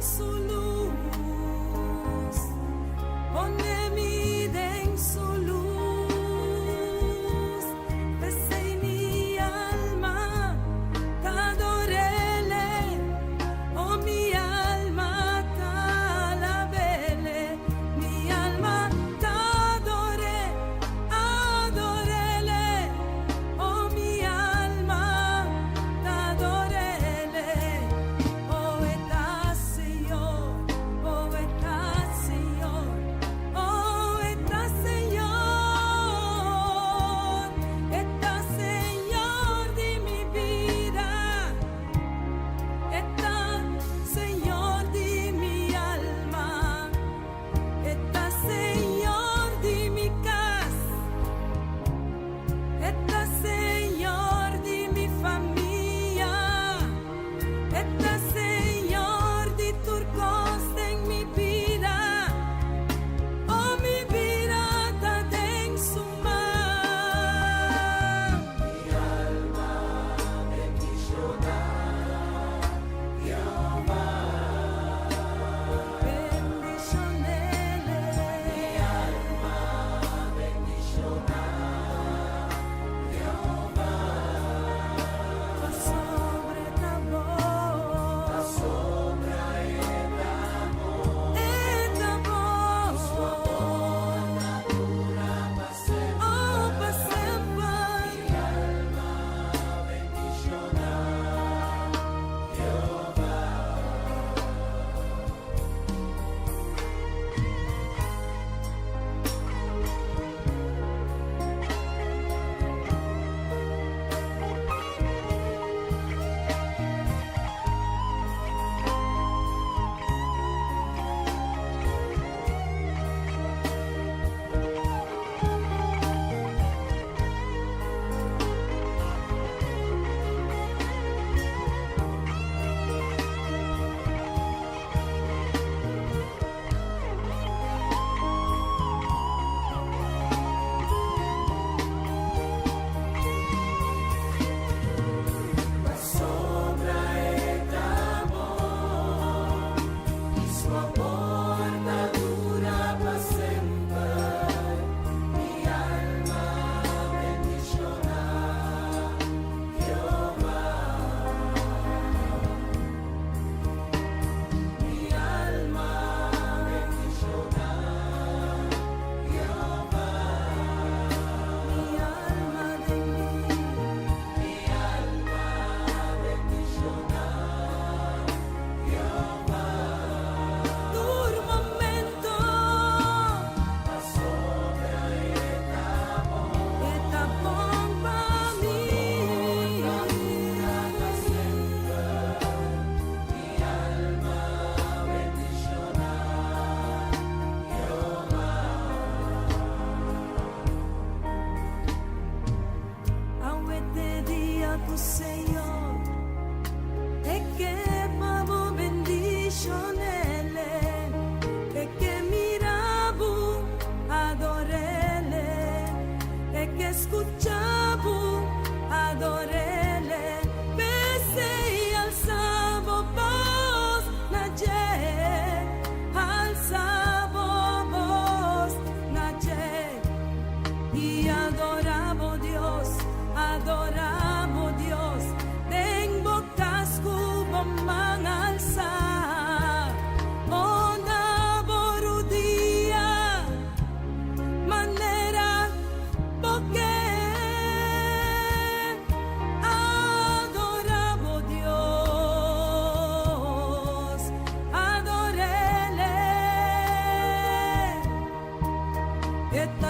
Su lus, pone mi.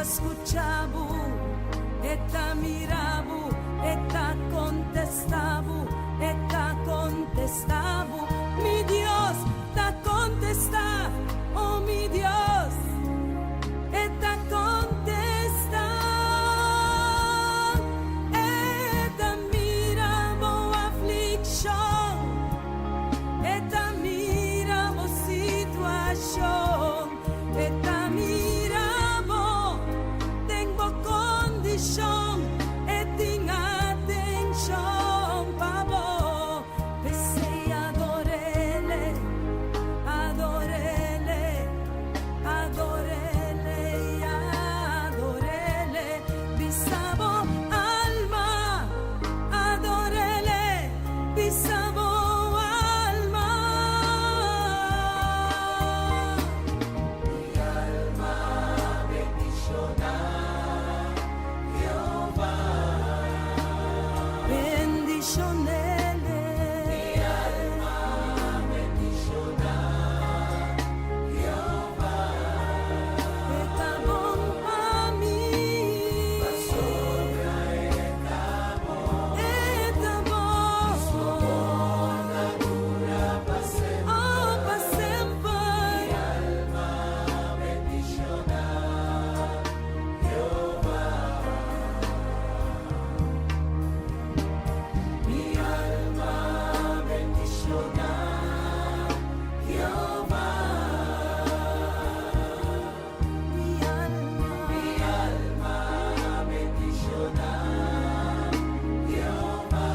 ta skucha bo, E ta mira bo, E ta kontestá bo, E ta kontestá bo. Mi Dios ta kontestá, oh mi Dios, E ta kontestá. E ta mira bo aflikshon, E ta mira bo situashon, E ta mira bo den bo kondishon, E tin atenshon pa bo. P'esei ador'Ele, ador'Ele, ador'Ele, ador'Ele. Bisa bo alma, ador'Ele, bisa bo alma. Mi alma bendishoná Jehová. Bendishon'Ele. Mi alma bendishoná Jehová. E ta bon pa mi. Pasobra e ta bon. E ta bon. Su amor ta dura pa semper. Oh, pa semper. Mi alma bendishoná Jehová. Mi alma bendishoná Jehová. Mi alma, mi alma bendishoná Jehová.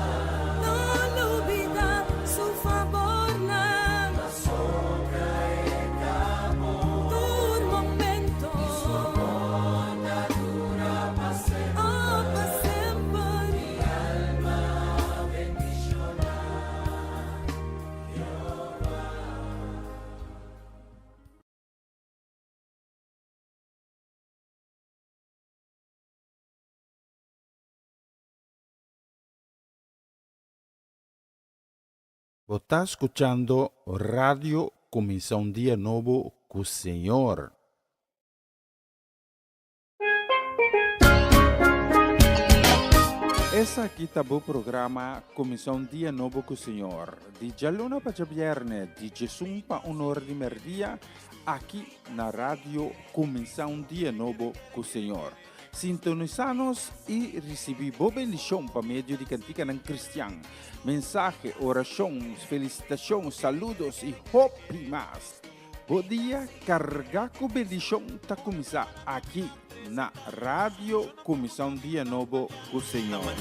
No lubidá su fabornan. Pasobra e ta bon. Tur momento. Su amor ta dura pa semper. Oh, pa semper. Mi alma bendishoná Jehová. Bo ta skuchando Radio Kuminsá un Dia Nobo ku Señor. Esaki ta bo programa Kuminsá un Dia Nobo ku Señor, di djaluna pa djabièrnè, di djesun pa un ora di mèrdia, aki na Radio Kuminsá un Dia Nobo ku Señor. Sintonisá nos i risibí bo bendishon pa medio di kantikanan kristian, mensahe, orashon, felisitashon, saludos i hopi mas. Bo dia kargá ku bendishon ta kuminsá aki na Radio Kuminsá un Dia Nobo ku Señor.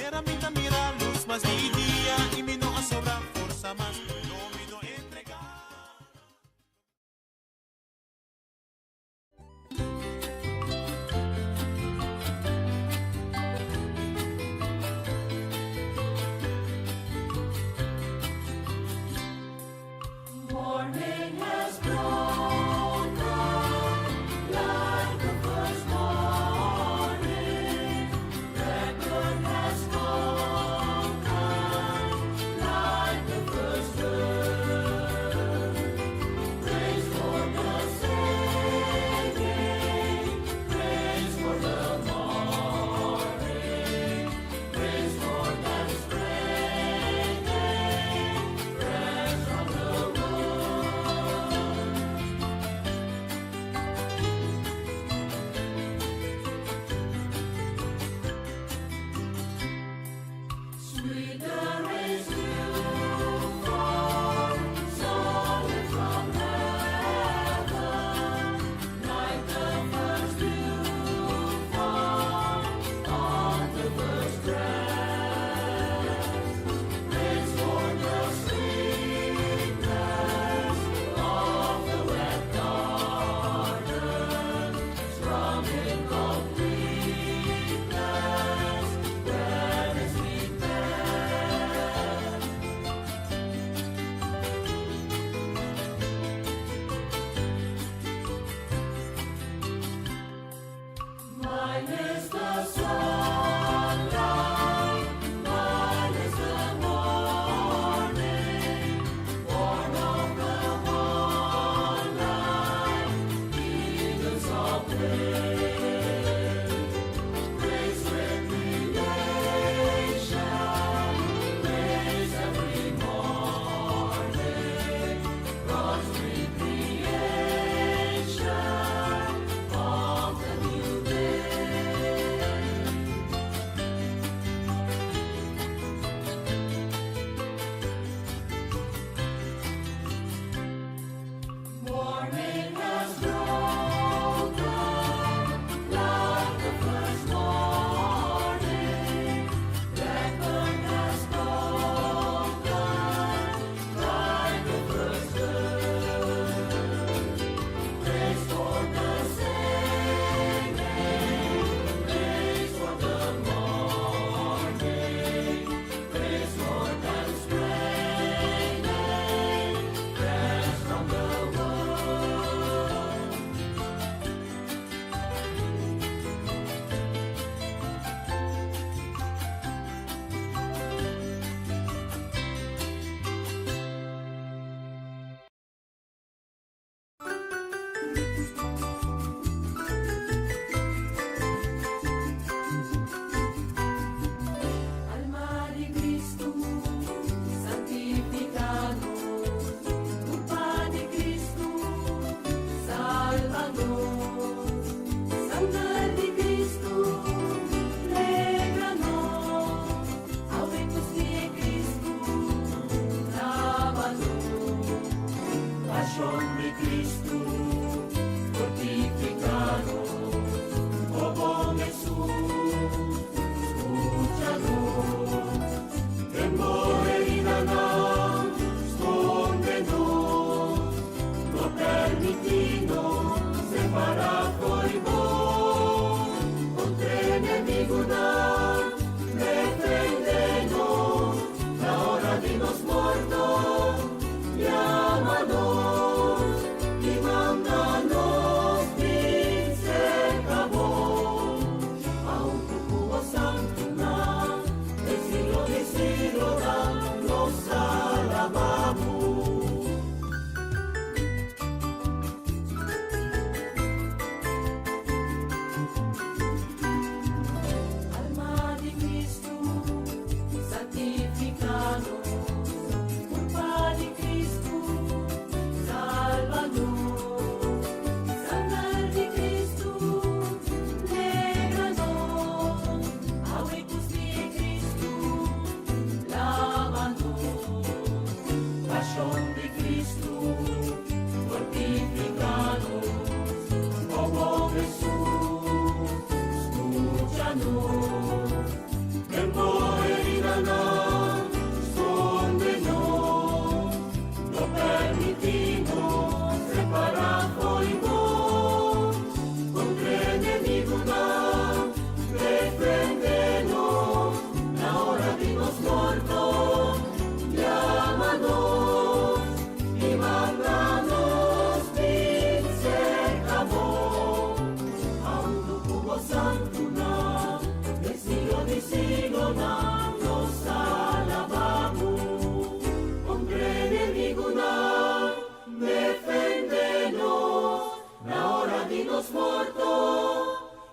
nos morto,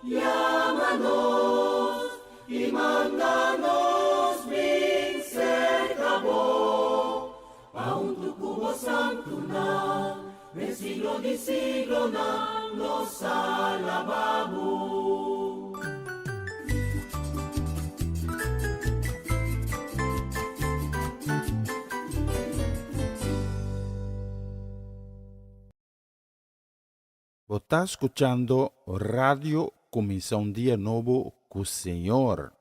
yama nos i manda nos bin serka bo, pa huntu ku bo santunan, den siglo di siglonan nos alabá bo. Bo ta skuchando Radio Kuminsá un Dia Nobo ku Señor.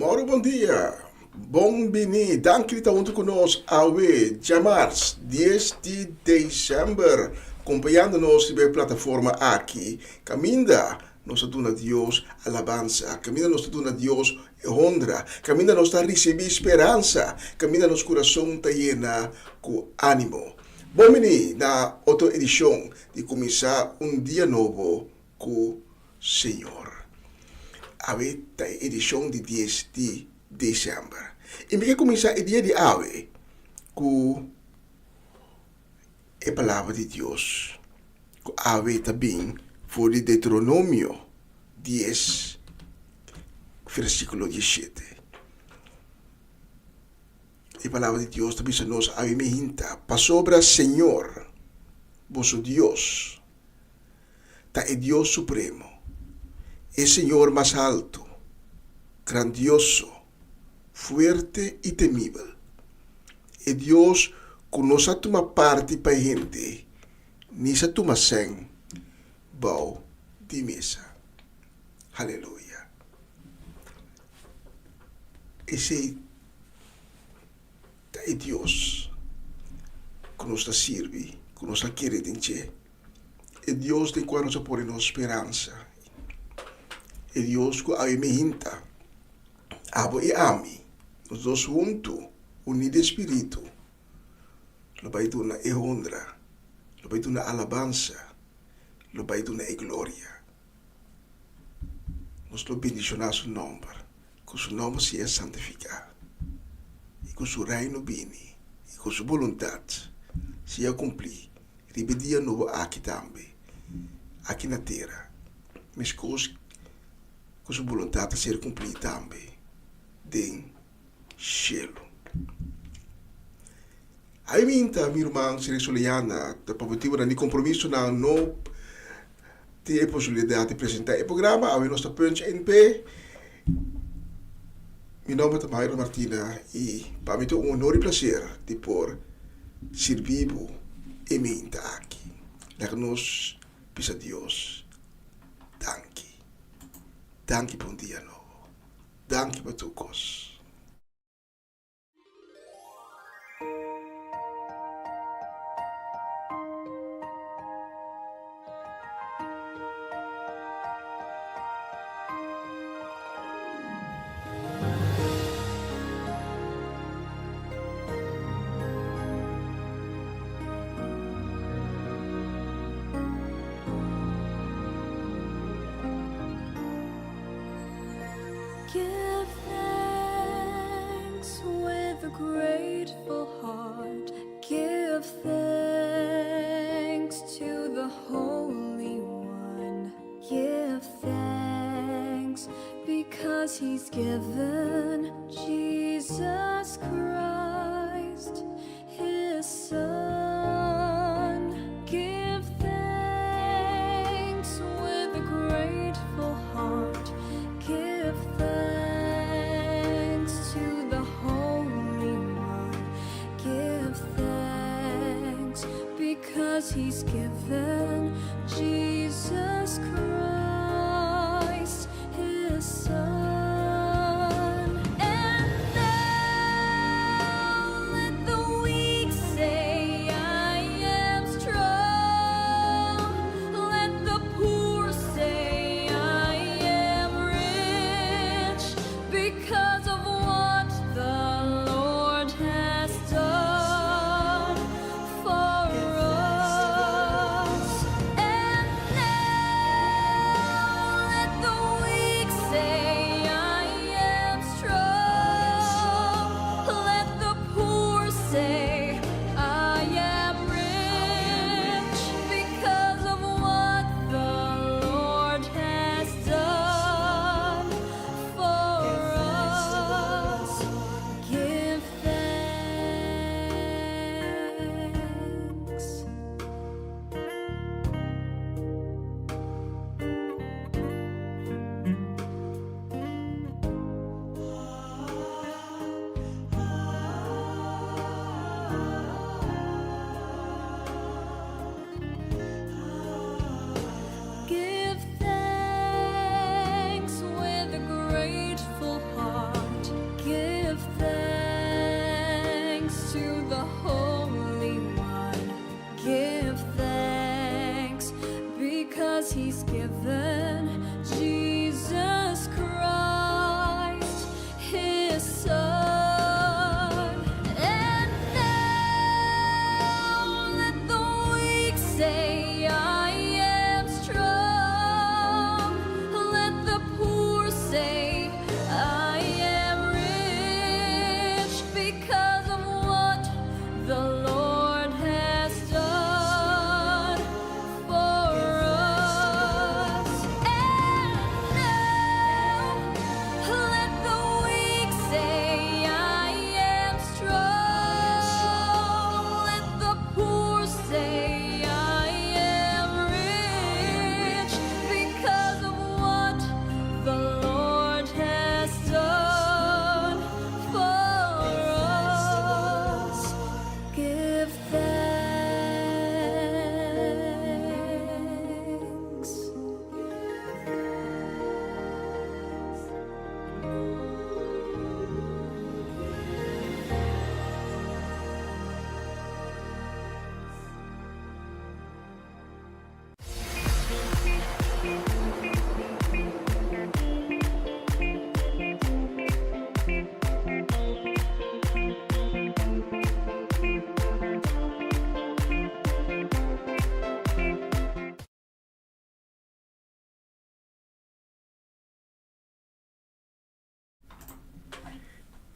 Moro bon dia, bon bini, danki di ta huntu ku nos awe djamars dies di december, kompañando nos riba e plataforma aki kaminda. nos ta duna Dios alabansa, kaminda nos ta duna Dios e honra, kaminda nos ta risibí speransa, kaminda nos kurason ta yena ku ánimo. Bon bini na otro edishon di Kuminsá un Dia Nobo ku Señor. Awe ta e edishon di dies di desèmber. I mi ke kuminsá e dia di awe ku e Palabra di Dios ku awe ta bin for di Deuteronomio dies, versíkulo diesshete. E Palabra di Dios ta bisa nos awe mi hinta, Pasobra Señor, boso Dios, ta e Dios Supremo, e Señor mas haltu, grandioso, fuerte i temibel, e Dios ku no sa tuma parti pa e hende ni sa tuma sèn bou di mesa. Haleluya! Esei ta e Dios ku nos ta sirbi, ku nos ta kere den dje, e Dios den kua nos a pone nos speransa, e Dios ku awe mihinta abo i ami, nos dos huntu, uní den spiritu, lo bai duna e honra, lo bai duna alabansa, lo bai duna e gloria. Nos lo bendishoná su nòmber, ku su nòmber sea santifiká, i ku su Reino bini, i ku su boluntat sea kumplí riba e dia nobo aki tambe, aki na tera, meskos ku su boluntat ta ser kumplí tambe den shelu. Ai minta, mi ruman Sri Soliana, ta pa motibunan di kompromisonan no tin e posibilidat di presentá e programa. Awe nos ta punch in p'e. Mi nomber ta Myron Martina i pa mi ta un honor i plaser di por sirbi bo e minta aki. Laga nos bisa Dios danki. Danki pa un dia nobo. Danki pa tur kos. Give thanks with a grateful heart. Give thanks to the Holy One. Give thanks because He's given Jesus Christ, His Son. Give thanks with a grateful heart. Give thanks to the Holy One. Give thanks because He's given Jesus Christ, His Son. And now let the weak say, I am strong. Let the poor say, I am rich because of what the Lord has done for us.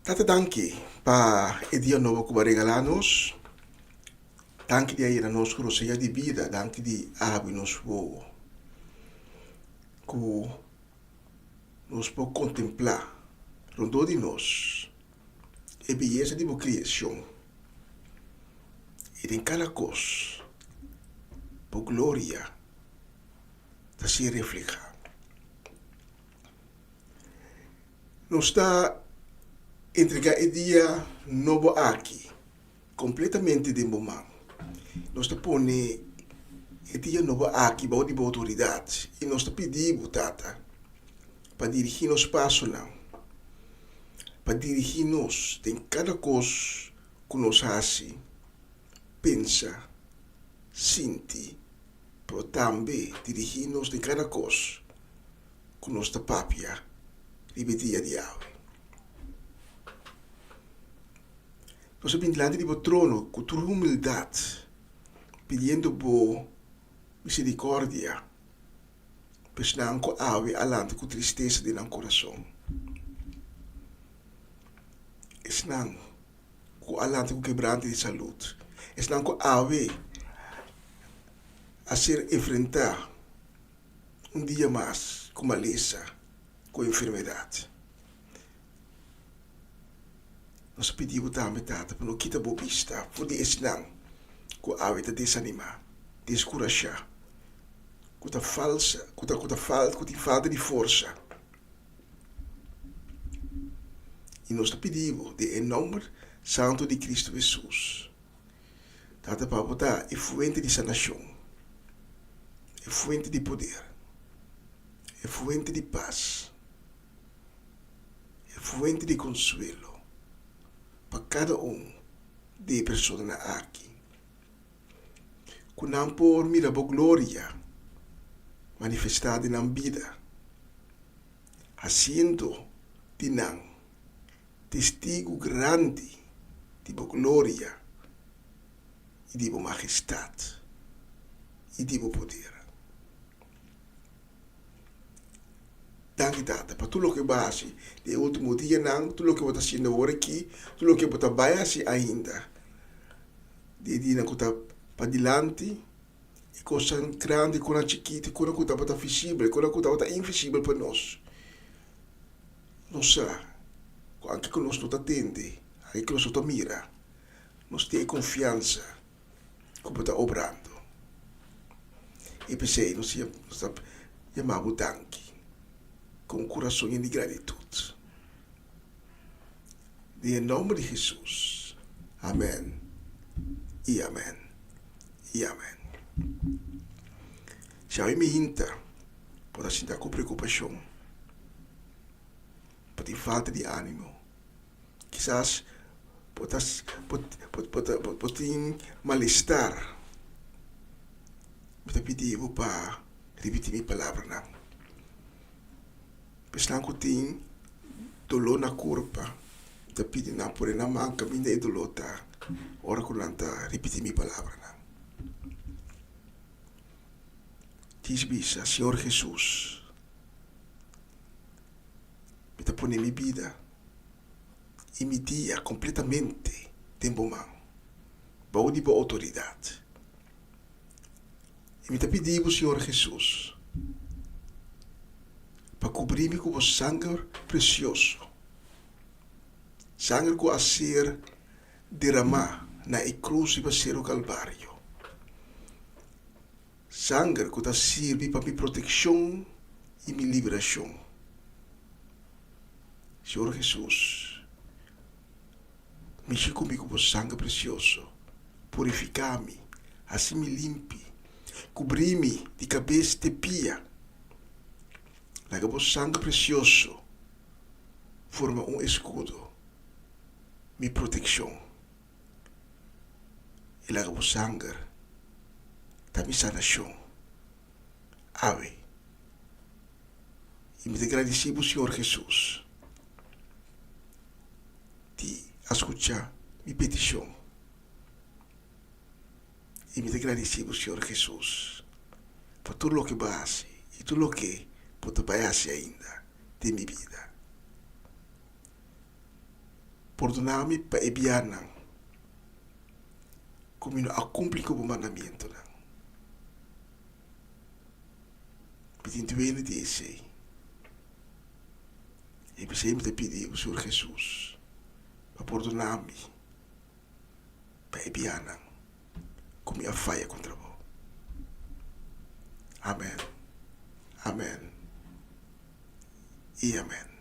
Tata danki pa e dia nobo ku bo a regalá nos. Danki di a yena nos ku rosea di bida, danki di a habri nos wowo ku nos por kontemplá rondó di nos e beyesa di bo kriashon i den kada kos bo gloria ta ser reflehá. Nos ta entregá e dia nobo aki kompletamente den bo man. Nos ta pone e dia nobo aki bou di bo outoridat i nos ta pidi bo, Tata, pa dirigí nos pasonan, pa dirigí nos den kada kos ku nos hasi, pensa, sinti, pero tambe dirigí nos den kada kos ku nos ta papia riba e dia di awe. Nos a bin dilanti di bo trono ku tur humildat, pidiendo bo miserikordia pa esnan ku awe a lanta ku tristesa den nan kurason, esnan ku a lanta ku kebrante di salud, esnan ku awe a ser enfrentá un dia mas ku malesa, ku enfermedat. Nos a pidi bo tambe, Tata, pa no kita bo bista for di esnan ku awe ta desanimá, deskurashá, ku ta falsa, ku ta ku ta fal ku tin falta di forsa. I nos ta pidi bo den e nòmber santu di Kristu Hesus. Tata pa bo ta e fuente di sanashon, e fuente di poder, e fuente di pas, e fuente di konsuelo pa kada un di e personanan aki. Ku nan por mira bo gloria manifestá den nan bida, hasiendo di nan testigu grandi di bo gloria i di bo magestat i di bo poder. Danki, Tata, pa tur loke bo a hasi den e ultimo dianan, tur loke bo ta hasiendo awor aki, tur loke bo ta bai hasi ainda den e dianan ku ta padilanti, e kosnan grandi, e kosnan chikito, e kosnan ku tabata visibel, e kosnan ku tabata invisibel pa nos. Nos sa ku anke ku nos no ta tende, anke ku nos no ta mira, nos tin e konfiansa ku bo ta obrando. I p'esei nos ta yama bo danki ku un kurason yen di gratitut. Den e nòmber di Hesus, amèn i amèn i amèn. Si awe mi hinta bo ta sinta ku preokupashon. Bo tin falta di ánimo. Kisas bo ta bo tin malestar. Mi ta pidi bo pa ripití mi palabranan. Esnan ku tin doló na kurpa, mi ta pidi nan pone nan man kaminda e doló ta ora ku nan ta ripití mi palabranan. Djis bisa, Señor Hesus. Mi ta pone mi bida i mi dia kompletamente den bo man, bou di bo outoridat. I mi ta pidi bo, Señor Hesus, pa kubri mi ku bo sanger presioso, sanger ku a ser deramá na e krus riba Seru Kalvario. Sanger ku ta sirbi pa mi protekshon i mi liberashon. Señor Hesus, mishi ku mi ku bo sanger presioso, purifiká mi, hasi mi limpi, kubrí mi di kabes te pia. Laga bo sanger presioso forma un eskudo, mi protekshon. I laga bo sanger ta mi sanashon awe. I mi ta gradisí bo Señor Hesus di a skuchá mi petishon. I mi ta gradisí bo Señor Hesus pa tur loke bo a hasi i tur loke bo ta bai hasi ainda den mi bida. Pordoná mi pa e bianan ku mi no a kumpli ku bo mandamentunan. Mi tin duele di esei. I p'esei mi ta pidi bo, Señor Hesus, pa pordoná mi pa e bianan ku mi a faya kontra bo. Amen, amen i amen.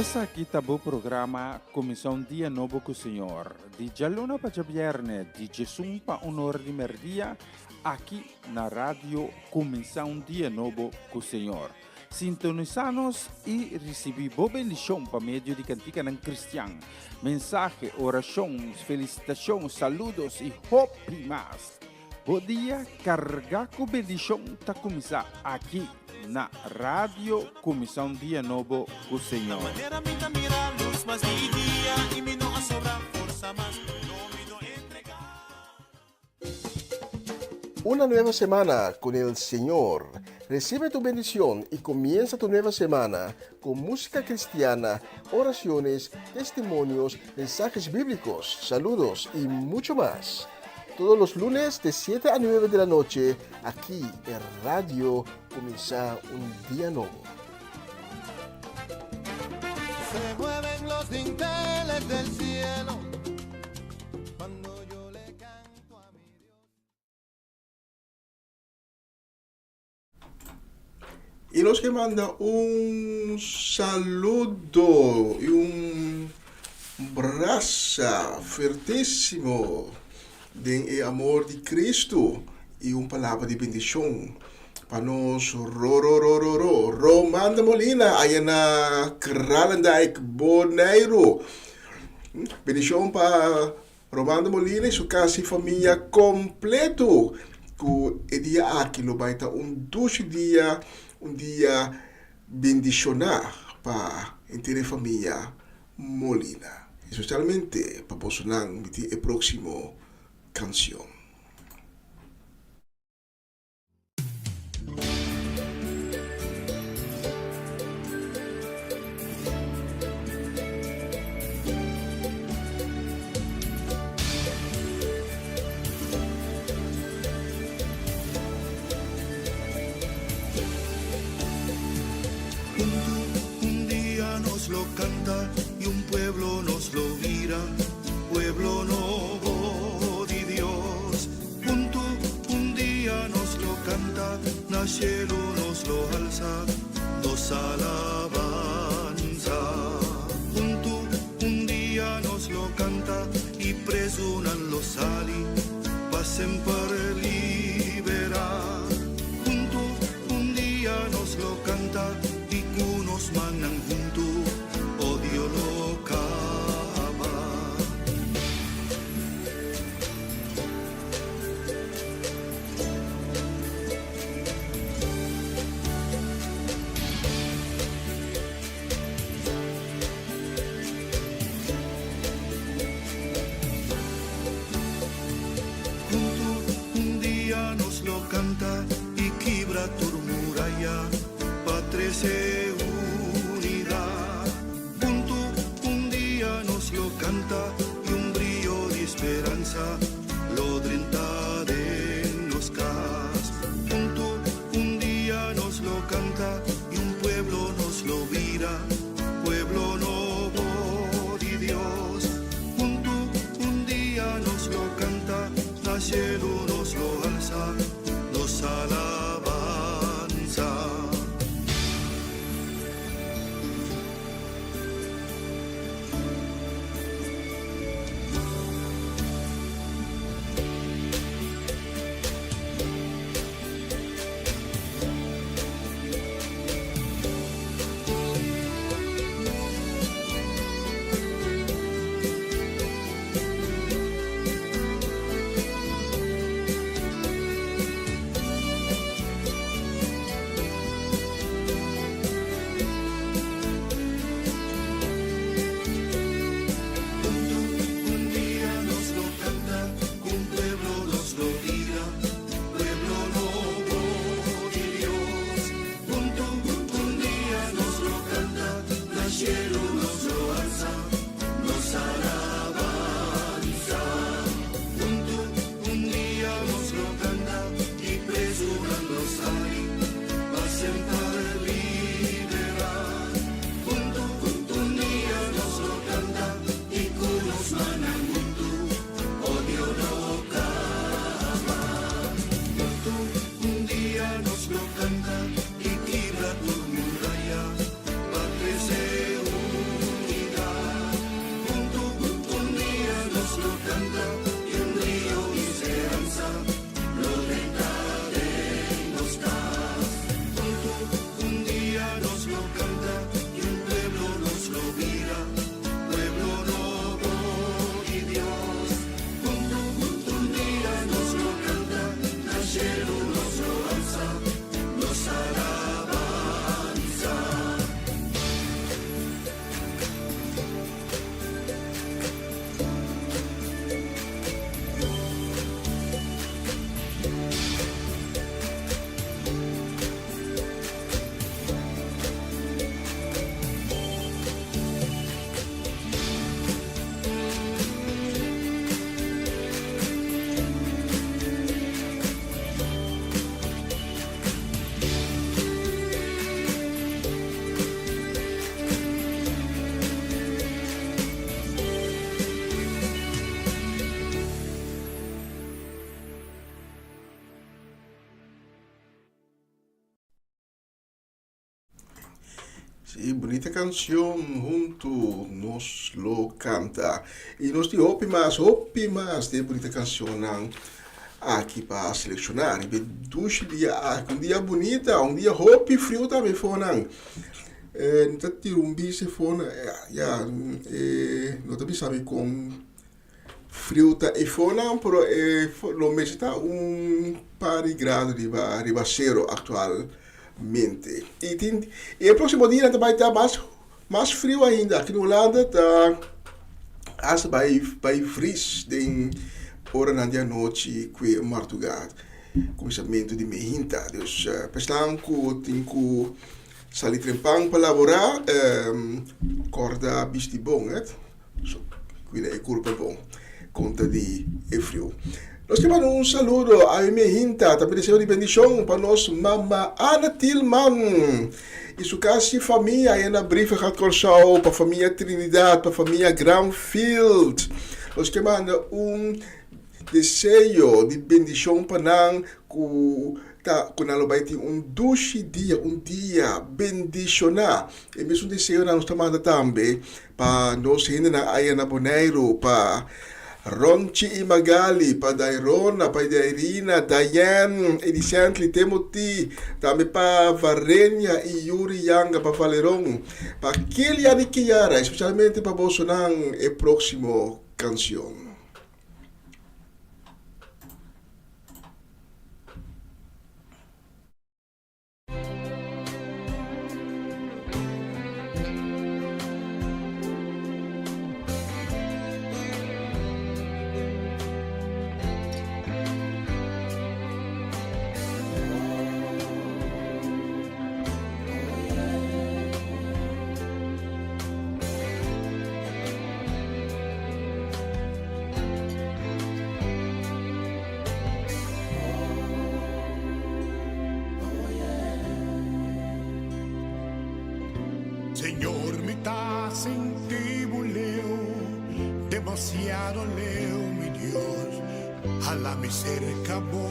Esaki ta bo programa Kuminsá un Dia Nobo ku Señor, di djaluna pa djabièrnè di djesun pa un ora di mèrdia, aki na Radio Kuminsá un Dia Nobo ku Señor. Sintonisá nos i risibí bo bendishon pa medio di kantikanan kristian, mensahe, orashon, felisitashon, saludos i hopi mas. Bo dia kargá ku bendishon ta kuminsá aki na Radio Kuminsá un Dia Nobo ku Señor. Una nueva semana con el Señor. Recibe tu bendición y comienza tu nueva semana con música cristiana, oraciones, testimonios, mensajes bíblicos, saludos y mucho más. Todos los lunes de 7 a 9 de la noche, aquí en Radio Comienza un Día Nuevo. Se mueven los dinteles del cielo cuando yo le canto a mi Dios. I nos ke manda un saludo i un brasa fuertísimo den e amor di Cristo i un palabra di bendishon pa nos Ro-ro-ro-ro-ro Romanda Molina aya na Kralendijk, Boneiru. Bendishon pa Romando Molina y su casa y famia completo cu e dia aki lo bay ta un dushi dia, un dia bendiciona pa henter e famia Molina. Especialmente pa bosonan mi tin e proximo cancion. Un día nos lo canta y un pueblo nos lo mira, pueblo nobo di Dios. Huntu un dia nos lo canta, na cielo nos lo alza, nos alabanza. Huntu un dia nos lo canta y prezunan lo sali, pa semper libera. Huntu un dia nos lo canta y cu nos mannan huntu odio lo caba. Huntu un dia nos lo canta y kibra tur muraya pa trece unidad. Huntu un dia nos lo canta y un briyo di speransa lo drenta den nos cas. Huntu un dia nos lo canta y un pueblo nos lo bira, pueblo nobo di Dios. Huntu un dia nos lo canta, na cielo nos lo alza, nos alabanza. Sí, bunita canción, hunto nos lo canta. Y nos tin hopi mas, hopi mas de bunita cancionnan aki pa selecciona. Riba e dushi dia aki, un dia bunita, un dia hopi friu tambe fonan. Eh, no ta tira un bista fona, ya, eh, no ta bisa mi con Friu ta e fonan pero e lo mester ta un par di grado riba riba sero aktualmente. I tin i e próksimo dianan ta bai ta mas mas friu ainda. Aki na Hulanda ta hasta bai bai vris den oranan di anochi ku e marduga kuminsamentu di mehinta. Dus pesnan ku tin ku sali trempan pa laborá kòrda bisti bon. So cuida e curpa bon contra di e friu. Nos ke manda un saludo a mi hinta, tambe deseo di bendicion pa nos mama Ana Tilman y su casi famia aya na Brievengat Corsou, pa famia Trinidad, pa famia Granfield. Nos ke manda un deseo di bendicion pa nan cu ta cu nan lo bay tin un dushi dia, un dia bendiciona. E mesun deseonan nos ta manda tambe Pa nos hendenan aya na Boneiru, pa Ronchi i Magali, pa Dairona, pa Dairina, Diane, Edicently, Timothy, tambe pa Varenia i Yuri Yanga, pa Valeron, pa Kilian i Kiara, especialmente pa bosonan e proximo cancion. Señor mi ta sinti bo leu, demasiado leu mi Dios, hala mi cerca bo.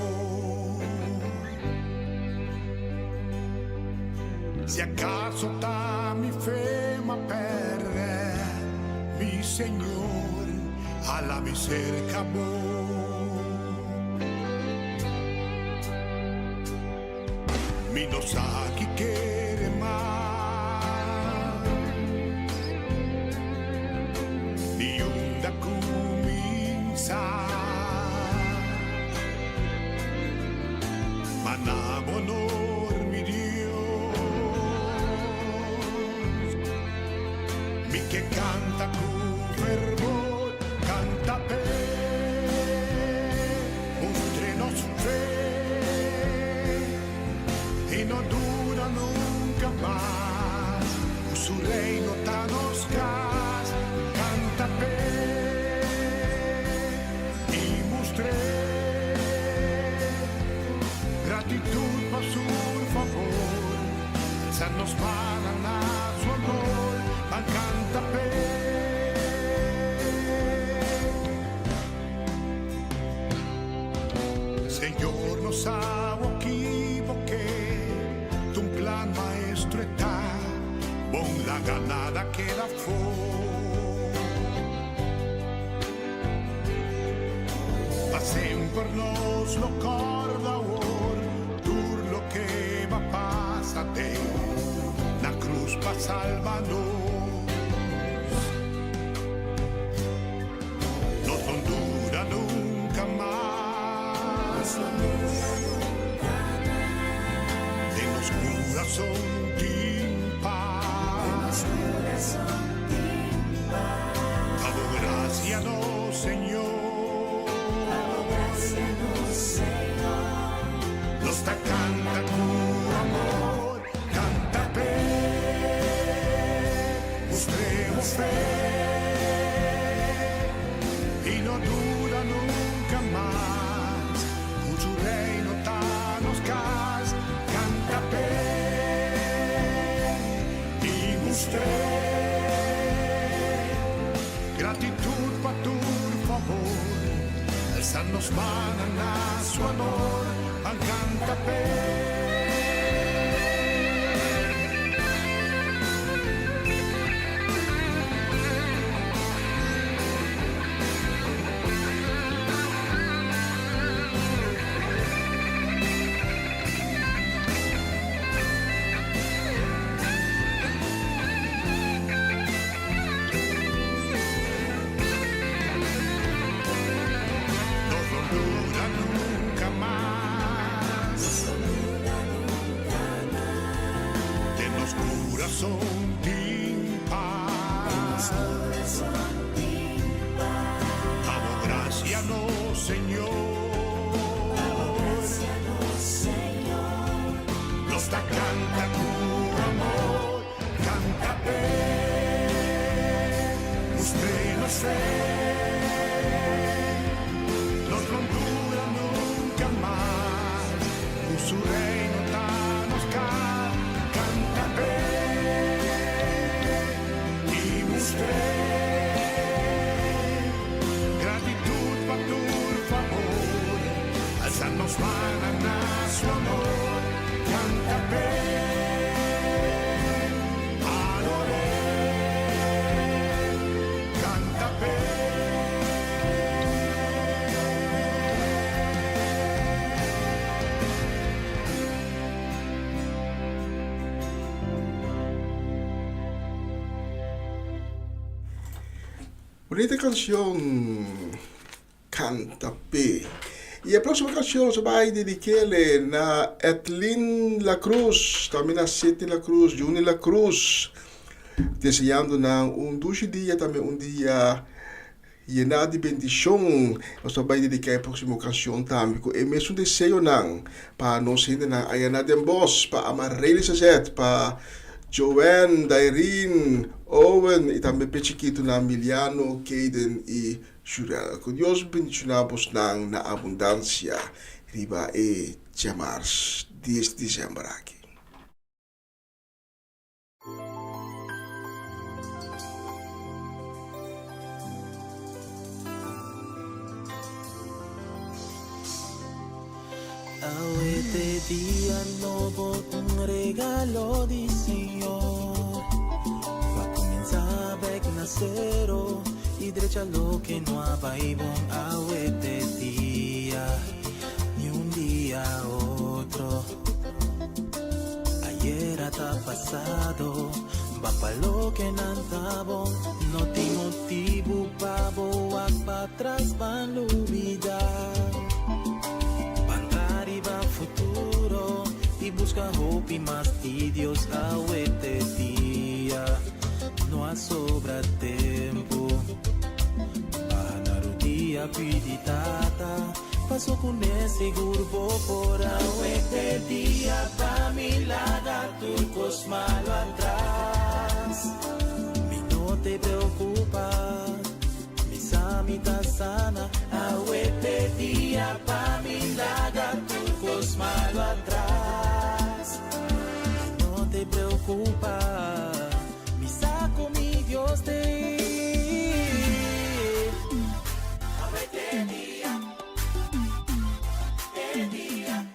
Si acaso ta mi fe m'a perde, mi Señor, hala mi cerca bo. Mi no sa ki kere mas, ni unda kuminsá. Ma na bo honor, mi Dios, mi ke kanta ku fervor, kanta p'e mustre nos fe i no duda nunka mas ku su reino ta nos kas, kanta p'e i mustr'é gratitud pa su favor, alsa nos mannan na su honor, ban kanta p'e. Señor no sa equivoqué, tu plan maestro está, bon laga nada queda fo. Pa semper nos lo corda awor, tur loke ba pasa den na cruz pa salba nos. Nos no dura nunca mas. Den nos curazon tin paz. Pa bo gracia nos Señor. Nos ta canta cu amor, canta p'e, mustr'e bo fe y no duda nunca mas cu su reino ta nos cas, canta p'e y mustr'e gratitud pa tur favor, alsa nos mannan na su honor, ban canta p'e. kurason tin pas. Pa bo grasia nos Señor. Nos ta kanta ku amor, kanta p'e, mustr'é nos fe. Nos no dura nunka mas, ku su reino ta nos kas. Kanta p'e i mustr'é gratitut pa tur fabor, alsa nos mannan na su honor. Kanta p'e, ador'é, kanta p'e. Bunita canción Canta P'e. Y e próximo canción nos bai dediquele na Edlin La Cruz, tambe na Sidney La Cruz, Juni La Cruz, deseando nan un dushi dia, tambe un dia yená di bendishon. Nos ta bai dediká e próksimo kanshon tambe ku e mesun deseonan pa nos hendenan aya na Den Bosch, pa Amarely Sazet, pa Joanne, Dairine, Owen i tambe p'e chikitunan Miliano, Kayden i Shurel. Ku Dios bendishoná bosnan na abundansia riba e djamars dies di desèmber aki. Awe te dia nobo, un regalo di Señor. Pa cuminsa bek na cero y drecha loke no a bay bon. Awe te dia, ni un dia otro. Ayera ta pasado, ban pa loke nan ta bon. No tin motibu pa bo wak patras, ban lubida. Ban tra riba futuro y busca hopi mas di Dios. Awe te dia, no a sobra tempo. Baha na rudia pidi tata. Paso ku ne sigur bo por awe te dia pa mi laga tur kos malo atras. Mi no te preocupa, mi sa mi ta sana. Awe te dia pa mi laga tur kos malo atras. Mi no te preocupa, mi sa ku mi Dios te. Awe te dia. Te dia.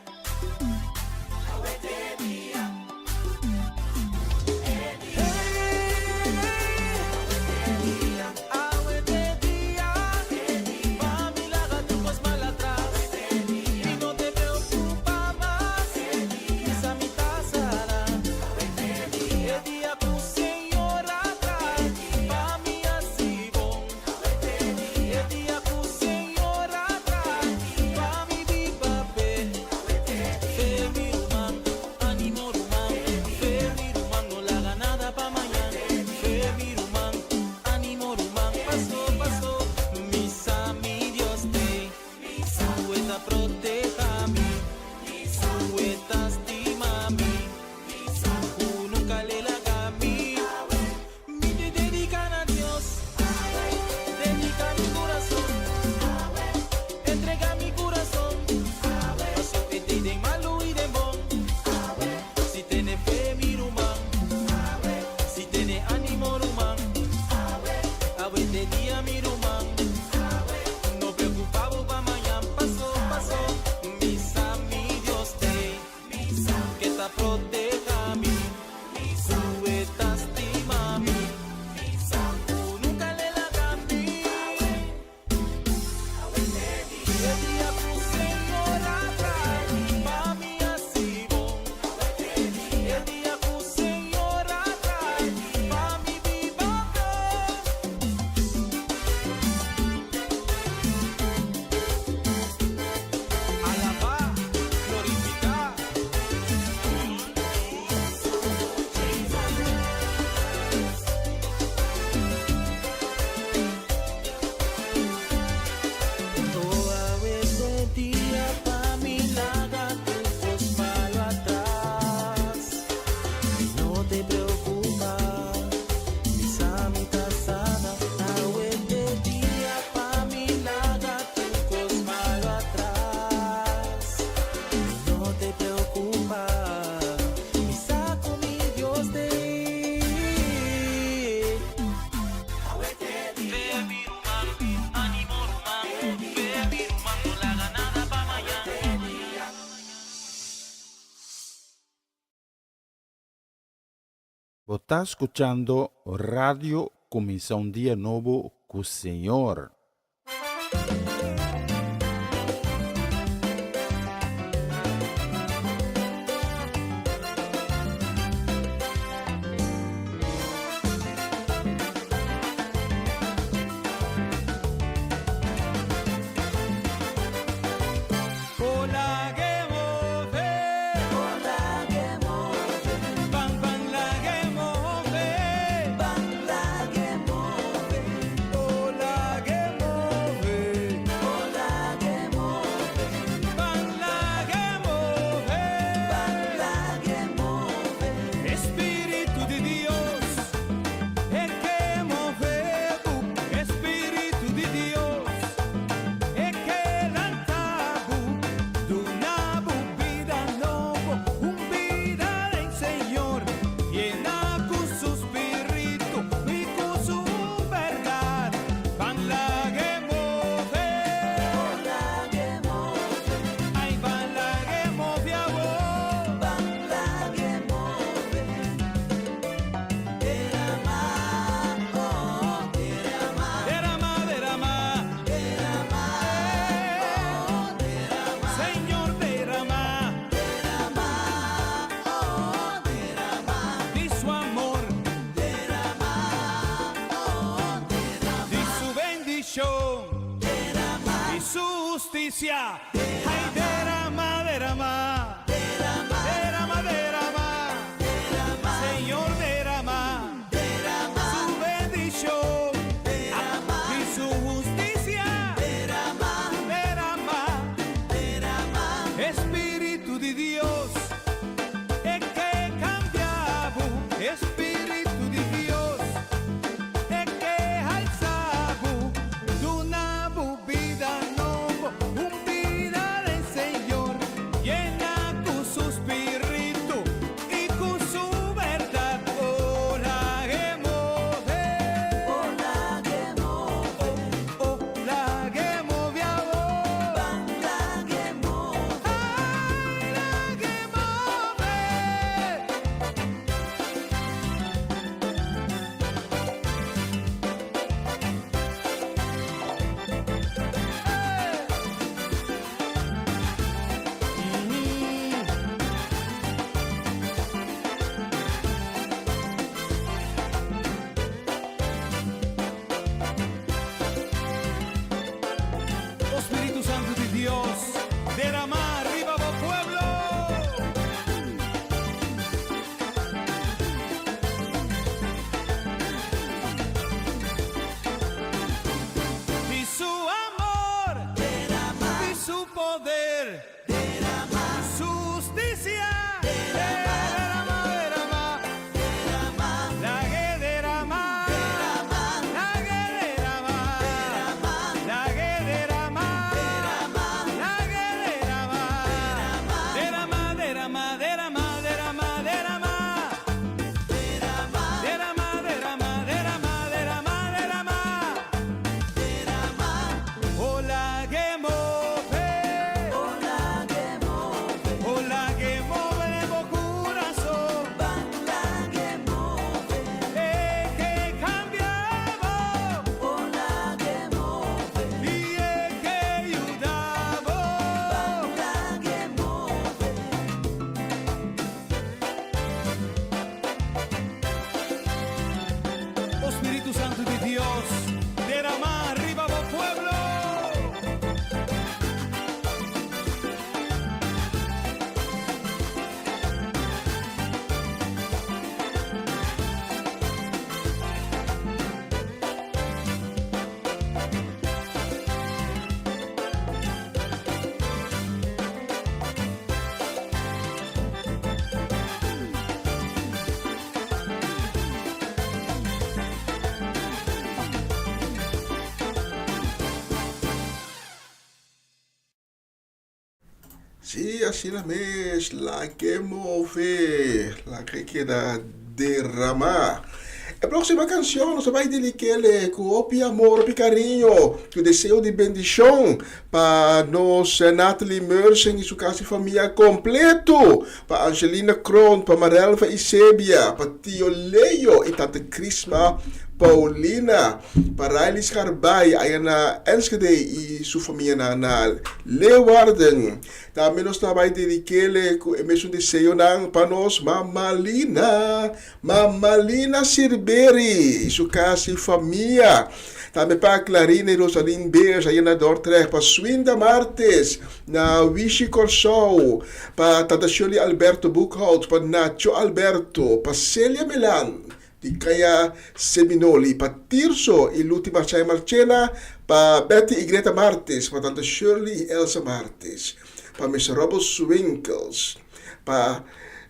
Bo ta skuchando Radio Kuminsá un Dia Nobo ku Señor. Sí, asina mes, laga e move, laga e keda derramá. E próxima canción nos ta bai dedikele ku hopi amor, hopi cariño, ku deseo di bendishon pa nos Natalie Mersen i su kas i famia kompleto, pa Angelina Kroon, pa Marelva Isebia, pa Tio Leo i Tante Crisma Paulina, pa Riley Scharbay aya na Enschede i su famianan na Leeuwarden. Tambe nos ta bai dedikele ku e mesun deseonan pa nos Mama Lina, Mama Lina Sirberi i su kas i famia. Tambe pa Clarina i Rosalyn Beers aya na Dordrecht, pa Swinda Martes na Wishi Kòrsou, pa Tata Shirley Alberto Boekhout, pa Nacho Alberto, pa Celia Melan di Kaya Seminoli, pa Tirso i Luti Marchai Marchena, pa Betty i Greta Martes, pa Tante Shirley i Elsa Martes, pa Mister Robert Swinkels, pa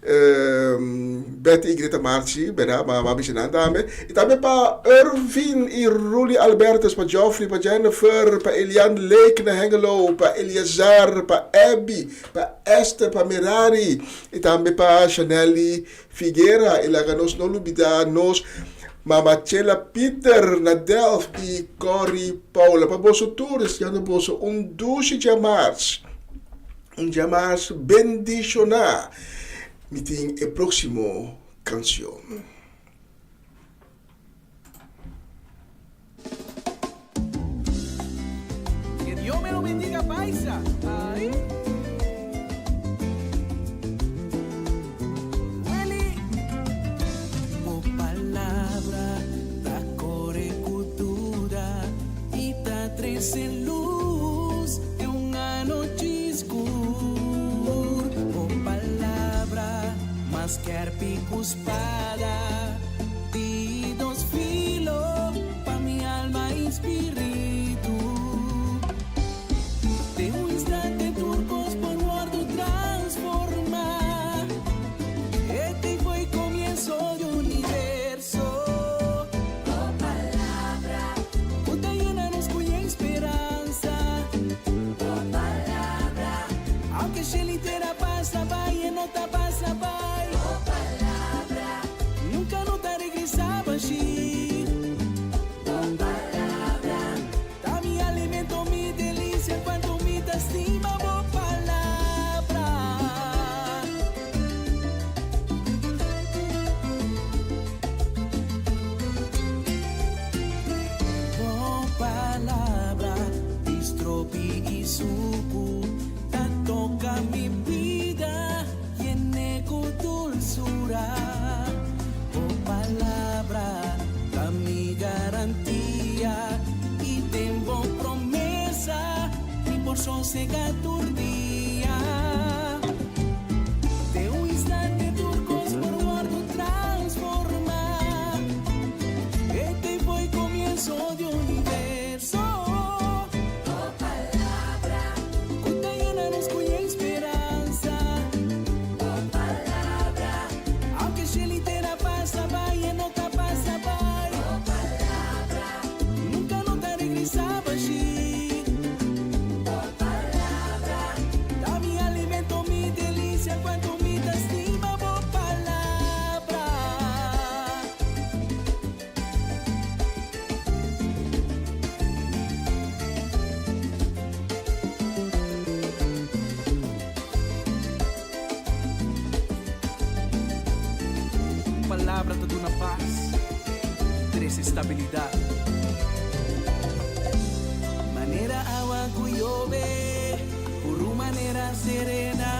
Betty i Greta Marchi, berdad, ma ma bisa nan tambe, i tambe pa Ervin i Ruly Albertus, pa Geoffrey, pa Jennifer, pa Elian Lake na Hengelo, pa Eleazar, pa Abby, pa Esther, pa Merari, i tambe pa Shanelly Figuera, i laga nos no lubida nos Mama Chela Pieter na Delft i Corrie Paula. Pa boso tur, deseando boso un dushi djamars. Un djamars bendishoná. Mi tin e próksimo kanshon. Que Dios me lo bendiga paisa. Ay. Willy. Bo palabra ta kore ku duda i ta trese lus den un anochi skur. Bo palabra mas skerpi ku spada. Di dos filo pa mi alma i spiritu. Den un instante tur kos por wòrdu transformá. Ete foi komienso di universo. Bo palabra ku ta yena nos ku yen speransa. Bo palabra aunke shel i tera pasa bai e no ta pasa bai. Bo palabra. Nunca no ta regresa bashi. Bo palabra ta mi alimento, mi delicia, cuanto mi ta stima bo palabra. Bo palabra di stropi i suku ta toca mi bida. Yene ku dulsura. Bo palabra ta mi garantia i den bo promesa mi por sosega tur dia. Den un instante tur kos por wòrdu transformá. E tempo e komienso di universo. Bo palabra ku ta yena nos ku yen speransa. Bo palabra aunke shel i tera pasa bai e no ta pasa bai. Bo palabra nunka no ta regresa bashí. Bo palabra ta mi alimento, mi delicia kuantu mi ta stima bo palabra. Palabra ta duna pas, trese stabilidat. Manera awa ku yobe, puru manera serena,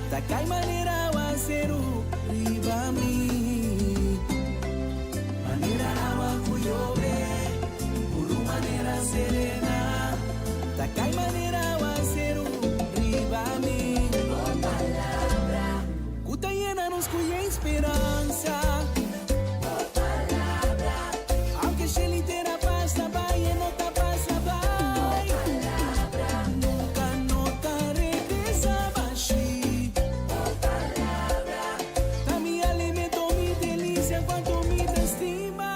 ta kai manera awaseru riba mi. Manera awa ku yobe, puru manera serena, ta kai manera awaseru riba mi. Bo palabra ku ta yena nos ku yen speransa. Bo palabra aunke shel i tera pasa bai e no ta pasa bai. Bo palabra nunka no ta regresa bashi. Bo palabra. Ta mi alimento, mi delicia, cuanto mi ta estima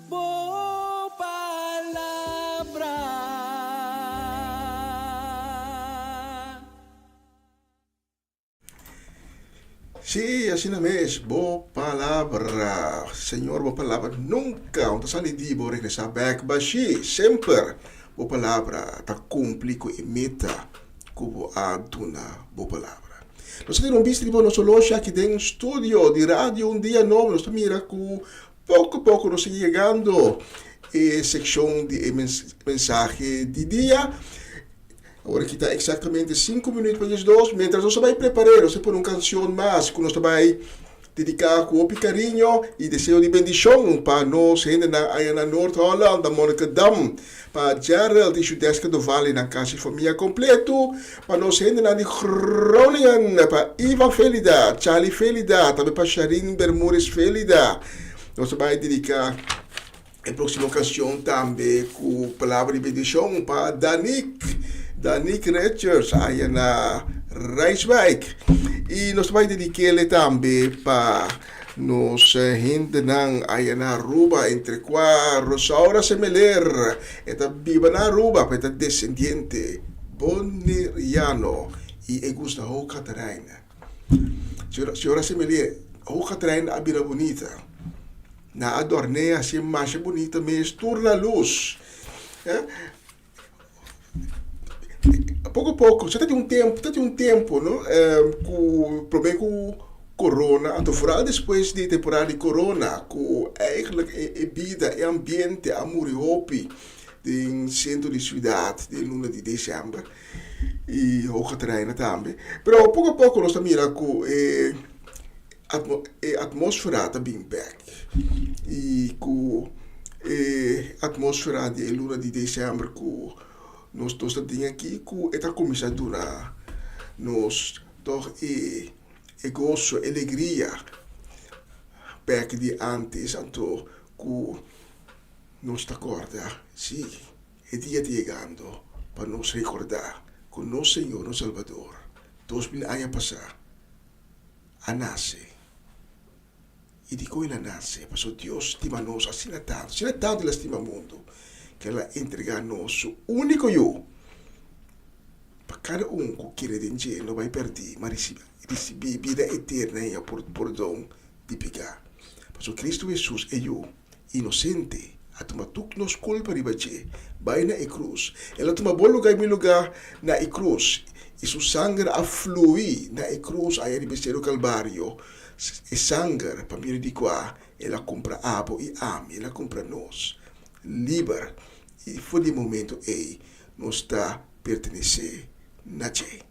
bo palabra. Sí, asina mes, bo palabra, Señor, bo palabra nunca no ta sali di bo regresá bek bashí. Semper bo palabra ta cumpli cu e meta cu bo a duna bo palabra. Nos a tene un bista riba nos oloshi aki den studio di Radio Un Dia Nobo. Nos ta mira cu poco poco nos ta yegando e seccion di e mensahe di dia. Awor aki ta exactamente cinco minuut pa diesdos. Mientras nos ta bay prepar'é, nos ta pone un cancion mas cu nos ta bay dedica cu hopi cariño y deseo di bendicion pa nos hendenan aya na Noord Holland, na Monnikendam, pa Gerald y Judeska Dovale y nan casi famia completo, pa nos hendenan di Groningen, pa Ivan Felida, Charlie Felida, tambe pa Sharin Bermudez Felida. Nos ta bay dedica E próximo canción tambe cu palabra di bendicion pa Danik, Danik Richards aya na Rijswijk. Y nos ta bay dedikele tambe pa nos hendenan aya na Aruba, entre cua Rosaura Semeler, e ta biba na Aruba, pero e ta descendiente Boneriano y e gusta Hoog Catharijne. Señora Semeler, Hoog Catharijne a bira bunita. Nan a dorn'é hasié masha bunita mes tur na lus. Poko poko, sa ta tin un tempu, ta tin un tempu no, ku promé ku korona, anto foral despues di e temporada di korona ku eigentlik e bida, e ambiente a muri hopi den sentro di siudat den luna di desèmber i hoga treina tambe. Pero poko poko nos ta mira ku e. E atmósfera ta bin bèk i ku e atmósfera di e luna di desèmber ku nos nos ta tin aki ku e ta kuminsá duna nos tòg e e goso, e alegria bèk di ántes. Anto ku nos ta kòrda, sí, e dia ta yegando pa nos rekordá ku nos Señor, nos Salbador, 2000 aña pasá a nase. I dikon el a nase? Pasobra Dios stima nos asina tantu, asina tantu el a stima mundu, ku el a entregá nos su úniko Yu, pa kada un ku kere den dje no bai pèrdí, ma risibí bida eterna i pordon di piká. Pasobra Kristu Hesus, e Yu inosente, a tuma tur nos kulpa riba dje, bai na e krus. El a tuma bo lugá i mi lugá na e krus, i su sanger a flui na e krus aya riba e seru Kalbario, e sanger pa medio di kua el a kumpra abo i ami, el a kumpra nos liber, i for di e momento ei nos ta pertenesé na dje.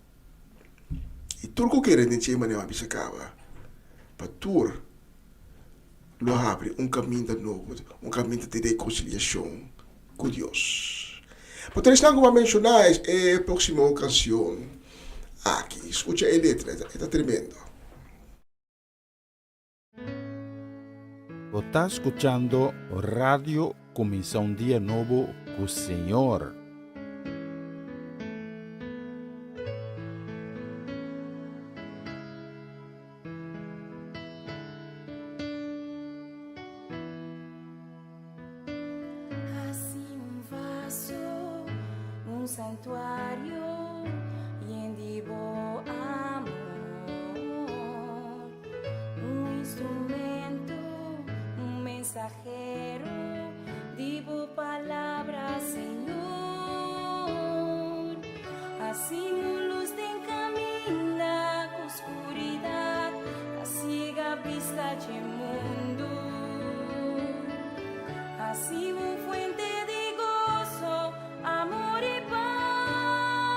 I tur ku kere den dje manera mi a bisa kaba, pa tur. lo habri un kaminda nobo, un kaminda di rekonsiliashon ku Dios. Pa tur esnan ku bo a menshoná e próksimo kanshon aki, skucha e letra, e ta tremendo. Bo ta skuchando Radio Kuminsá un Dia Nobo ku Señor. Hasi un vaso, un santuario yen di bo amor, un instrumento, un mensahero di bo palabra, Señor. Hasi un luz den caminda cu scuridad ta ciega bista dje mundu. Hasi un fuente di gozo, amor y paz.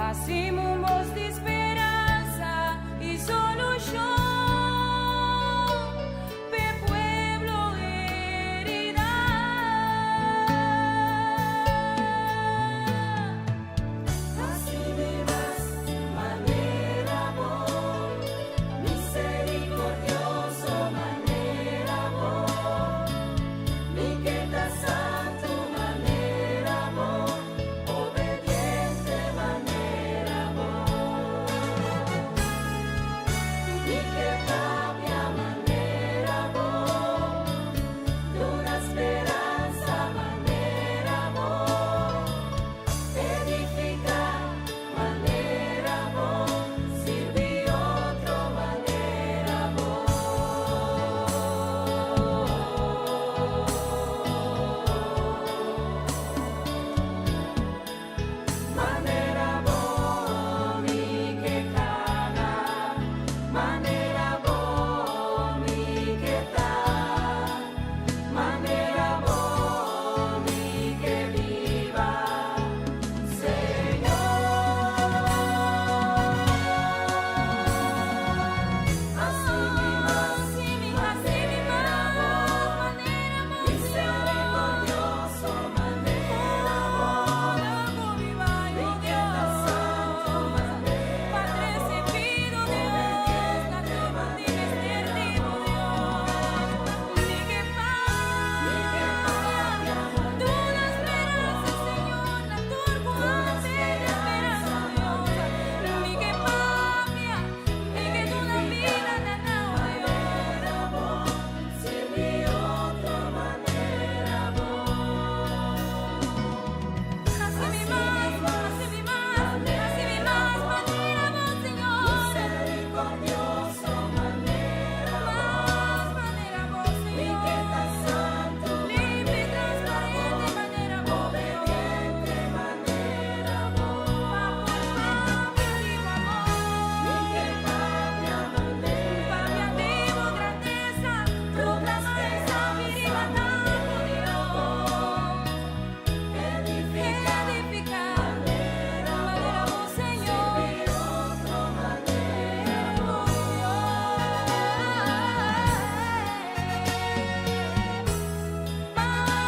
Hasimu un bos di speransa i solushon p'e pueblo heridá. Hasi mi mas manera bo, misericordioso manera bo, mi ke ta santu manera bo. Obediente manera bo. Mi ke papia manera bo. Duna speransa manera bo. Edifica manera bo. Sirbi otro manera bo. Manera bo mi ke kana, manera bo mi ke ta, manera bo mi ke biba, Señor. Hasi mi mas, hasi mi mas, Misericordioso manera bo, mi ke ta santu manera bo, obediente manera bo, mi ke papia manera bo, duna speransa manera bo, edifica manera bo, sirbi otro manera bo. Hasi mi mas, hasi mi mas, hasi mi mas manera bo, Señor. Misericordioso manera bo. Mas manera bo, Señor. Mi ke ta santu limpio y transparente manera bo, obediente manera bo. Pa por papia di bo amor. Mi ke papia manera papia di bo grandesa. Proclama esa riba Dios. Edifica, edifica, manera bo, Señor. Otro manera bo, Dios. Mas manera bo.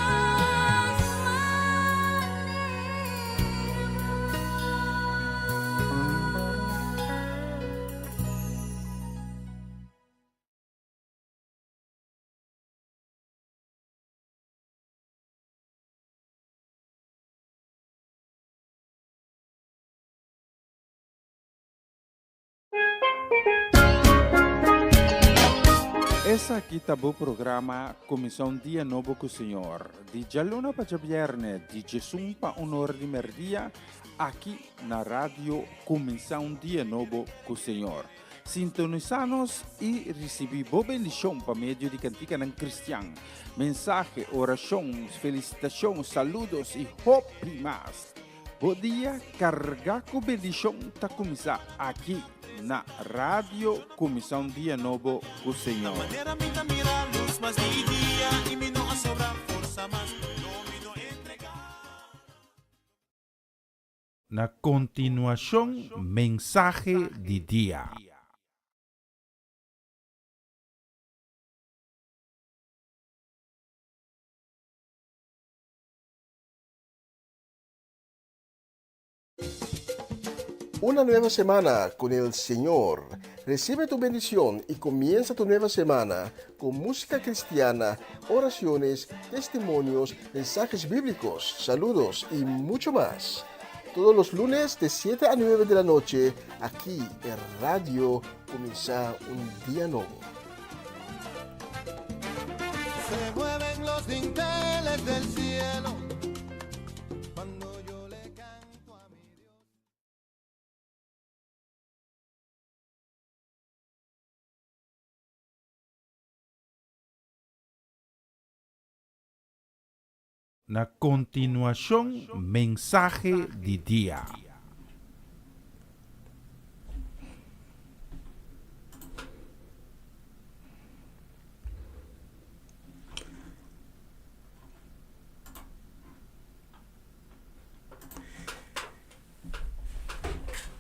Esaki ta bo programa Kuminsá un Dia Nobo ku Señor, di djaluna pa djabièrnè di djesun pa un ora di mèrdia, aki na Radio Kuminsá un Dia Nobo ku Señor. Sintonisá nos i risibí bo bendishon pa medio di kantikanan kristian, mensahe, orashon, felisitashon, saludos i hopi mas. Bo dia kargá ku bendishon ta kuminsá aki na Radio Kuminsá un Dia Nobo ku Señor. Na kontinuashon mensahe di dia. Una nueva semana con el Señor. Recibe tu bendición y comienza tu nueva semana con música cristiana, oraciones, testimonios, mensajes bíblicos, saludos y mucho más. Todos los lunes de 7 a 9 de la noche, aquí en Radio Comienza un Día Nuevo. Se mueven los dinteles del cielo cuando yo le canto a mi Dios. Na kontinuashon mensahe di dia.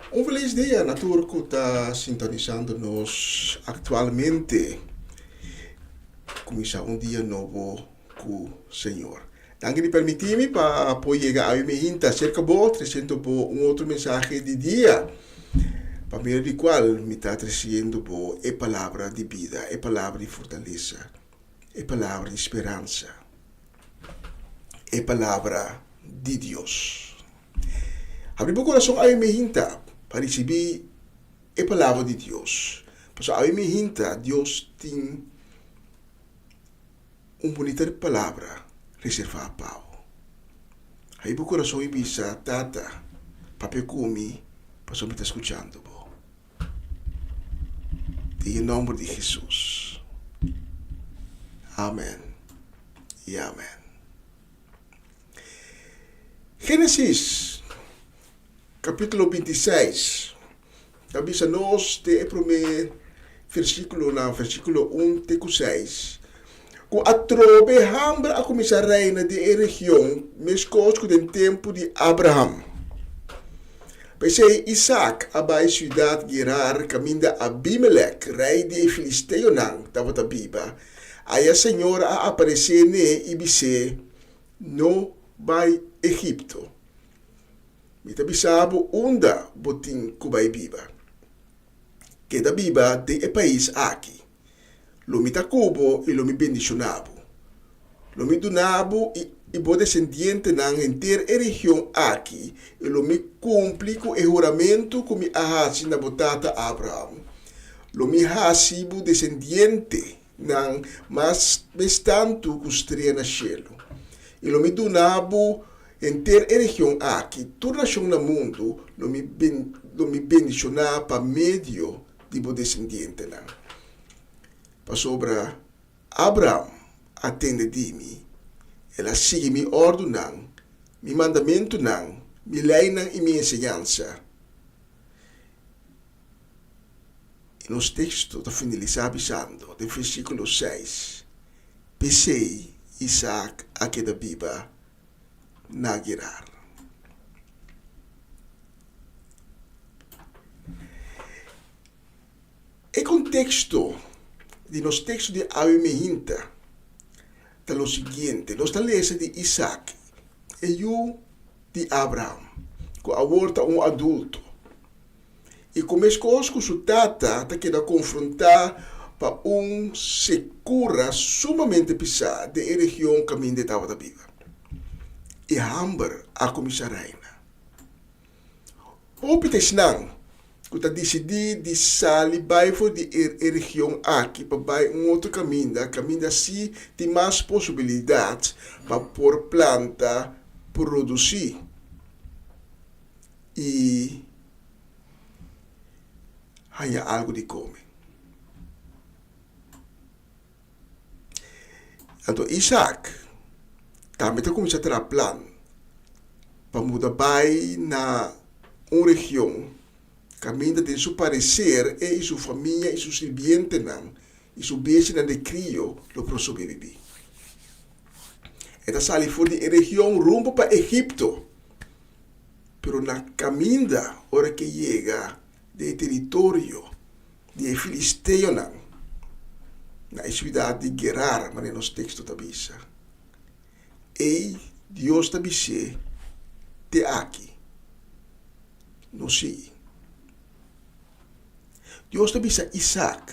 Un feliz dia na tur ku ta sintonisando nos aktualmente. Kuminsá un dia nobo ku Señor. Danki di permití mi pa por yega awe mi hinta serka bo, tresiendo bo un otro mensahe di dia, pa medio di kual mi ta tresiendo bo e palabra di bida, e palabra di fortalesa, e palabra di speransa, e palabra di Dios. Habri bo kurason awe mi hinta pa risibí e palabra di Dios. Pasobra awe mi hinta Dios tin un bunita palabra reservá pa bo. Habri bo kurason i bisa, Tata, papia ku mi pasobra mi ta skuchando bo. Den e nòmber di Hesus. Amen i amen. Génesis kapítulo bintiseis ta bisa nos den e promé versíkulonan, versíkulo un te ku seis, ku atrobe hamber a kuminsá reina den e region meskos ku den tempu di Abraham. P'esei Isak a bai siudat Gerar kaminda Abimelek, rei di e filisteonan, tabata biba. Aya Señor a aparesé n'e i bis'é, No bai Egipto. Mi ta bisa bo unda bo tin ku bai biba. Keda biba den e pais aki. Lo mi ta ku bo i lo mi bendishoná bo. Lo mi duna bo i bo desendientenan henter e region aki i lo mi kumpli ku e huramentu ku mi a hasi na bo tata Abraham. Lo mi hasi bo desendientenan mas mes tantu ku strea na shelu. I lo mi duna bo henter e region aki, tur nashon na mundu lo mi lo mi bendishoná pa medio di bo desendientenan. Pasobra Abraham a tende di mi, el a sigui mi òrdunan, mi mandamentunan, mi leinan i mi enseñansa. I nos teksto ta finalisá bisando den versíkulo seis, P'esei Isaak a keda biba na Gerar. E konteksto di nos teksto di awe mehinta ta lo siguiente, nos ta lesa di Isaak, e yu di Abraham, ku awor ta un adulto, i ku meskos ku su tata ta keda konfrontá pa un sekura sumamente pisá den e region kaminda e tabata biba. E hamber a kuminsá reina. Hopi ta esnan ku ta disidí di sali bai for di e region aki pa bai un otro kaminda, kaminda si tin mas posibilidat pa por planta, produsí i haña algu di kome. Anto Isak tambe ta kuminsá traha plan pa muda bai na un region kaminda den su pareser e i su famia i su sirbientenan i su bestianan di krio lo por sobrebibí. E ta sali for di e region rumbo pa Egipto, pero na kaminda ora ke yega den e teritorio di e filisteonan na e siudat di Gerar, manera nos teksto ta bisa. Ei Dios ta bis'é, Te aki, no sigui. Dios ta bisa Isak,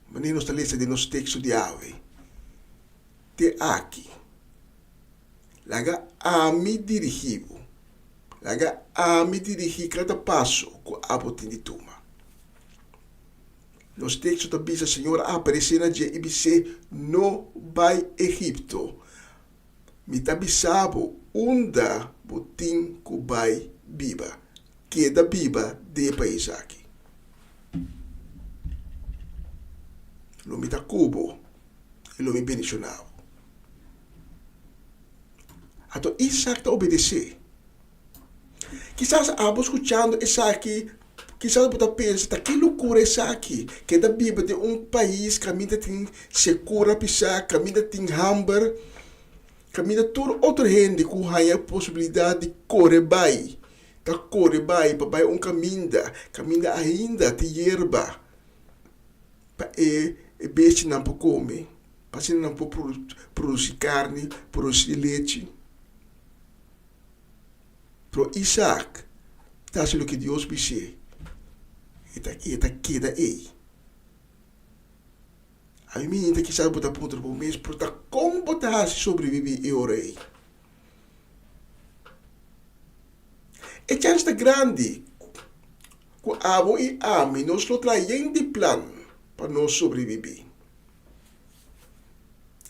manera nos ta lesa den nos teksto di awe, Te aki, laga ami dirigí bo. Laga ami dirigí kada paso ku abo tin di tuma. Nos teksto ta bisa, Señor a aparesé na dje i bis'é, No bai Egipto. Mi ta bisa bo unda bo tin ku bai biba. Keda biba den e pais aki. Lo mi ta ku bo i lo mi bendishoná bo. Anto Isak ta obedesé. Kisas abo skuchando esaki, kisas bo ta pensa, ta ki lokura esaki? Keda biba den un pais kaminda tin sekura pisá, kaminda tin hamber, kaminda tur otro hende ku haña posibilidat di kore bai. Ta kore bai pa bai un kaminda, kaminda ainda tin yerba pa e bestianan por kome, pa asina nan por produsí karni, produsí lechi. Pero Isaac ta hasi loke Dios bis'é, e ta e ta keda ei. Ami minta kisas bo ta puntra bo mes, pero ta kon bo ta hasi sobrebibí e ora ei? E chans ta grandi ku abo i ami nos lo traha yen di plan pa nos sobrebibí.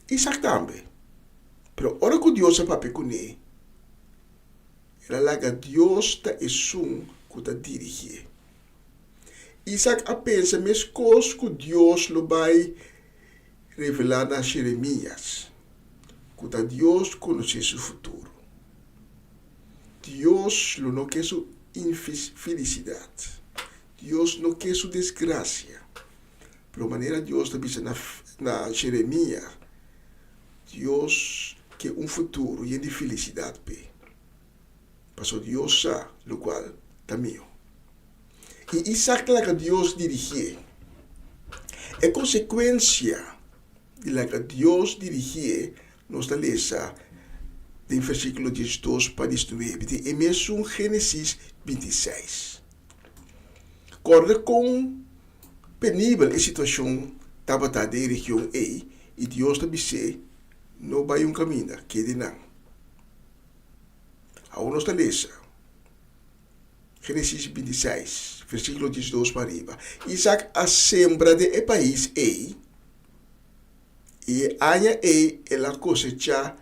Isak tambe. Pero ora ku Dios a papia kuné, el a laga Dios ta esun ku ta dirigié. Isak a pensa meskos ku Dios lo bai revelá na Jeremias, ku ta Dios konosé su futuro. Dios lo no ke su infelisidat. Dios no ke su desgrasia. Pero manera Dios ta bisa na na Jeremia, Dios ke un futuro yen di felisidat p'e. Pasobra Dios sa lokual ta mihó. I Isaac ta laga Dios dirigié. E konsekuensia di laga Dios dirigié nos ta lesa den versíkulo diesdos pa diesnuebe di e mesun Génesis bintiseis. Kòrda kon penibel e situashon tabata den e region ei i Dios ta bis'é, No bai un kaminda, keda einan. Awor nos ta lesa Génesis bintiseis, versíkulo diesdos pa ariba, Isak a sembra den e pais ei, i e aña ei el a kosechá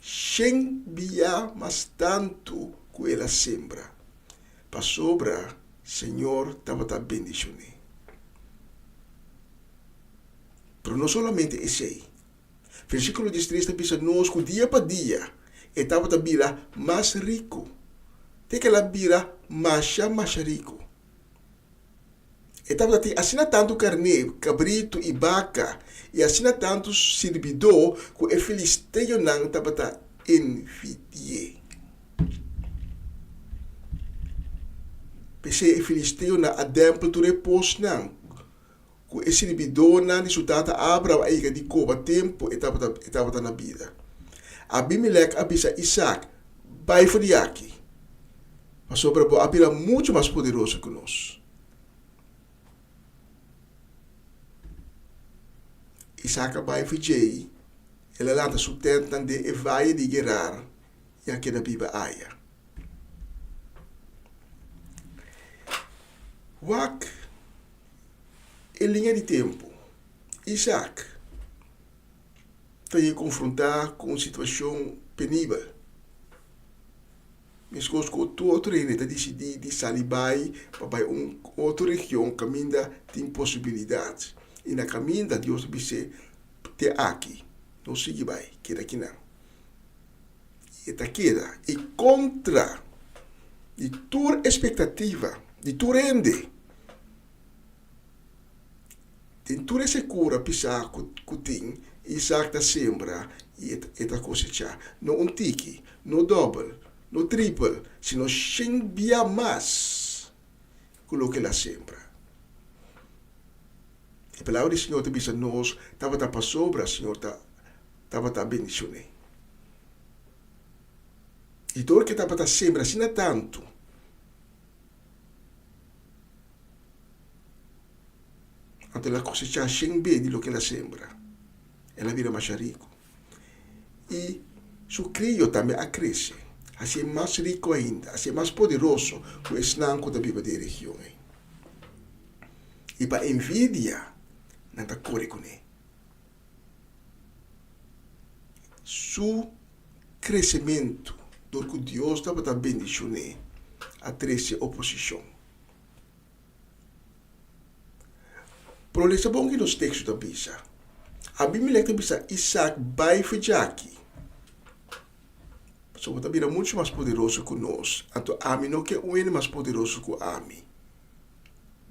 shen bia mas tantu ku el a sembra, pasobra Señor tabata bendishon'é. Pero no solamente esei. Versíkulo diestres ta bisa nos ku dia pa dia e tabata bira mas riku, te ku el a bira masha masha riku. E tabata tin asina tantu karné, kabritu i baka, i asina tantu sirbidó ku e filisteonan tabata envidi'é. P'esei e filisteonan a dèmpel tur e posnan ku e sirbidónan di su tata Abraham a yega di koba tempu e tabata e tabata na bida. Abimelek a bisa Isak, Bai for di aki, pasobra bo a bira muchu mas poderoso ku nos. Isak a bai for djei, el a lanta su tèntnan den e vaye di Gerar i a keda biba aya. Wak e liña di tempu, Isak ta yega konfrontá ku un situashon penibel. Meskos ku tur otro hende ta disidí di sali bai pa bai un otro region kaminda tin posibilidat. I na kaminda Dios ta bis'é, Te aki, no sigui bai, keda kinan. E ta keda i kontra di tur espektativa di tur hende. Den tur e sekura pisá ku tin, Isak ta sembra i e ta kosechá, no un tiki, no dòbel, no tripel, sino shen bia mas ku loke el a sembra. E palabra di Señor ta bisa nos tabata pasobra Señor ta tabata bendishon'é. I dor ku e tabata sembra asina tantu, anto el a kosechá shen be di loke el a sembra. El a bira masha riku. I su krio tambe a krese, hasié mas riku ainda, hasié mas poderoso ku esnan ku ta biba den e region ei. I pa envidia nan ta kore kuné. Su kresementu dor ku Dios tabata bendishon'é a trese oposishon. Pero lesa bon ki nos teksto ta bisa. Abimelek ta bisa Isak, Bai for djaki, pasobra bo ta bira muchu mas poderoso ku nos, anto ami no ke un hende mas poderoso ku ami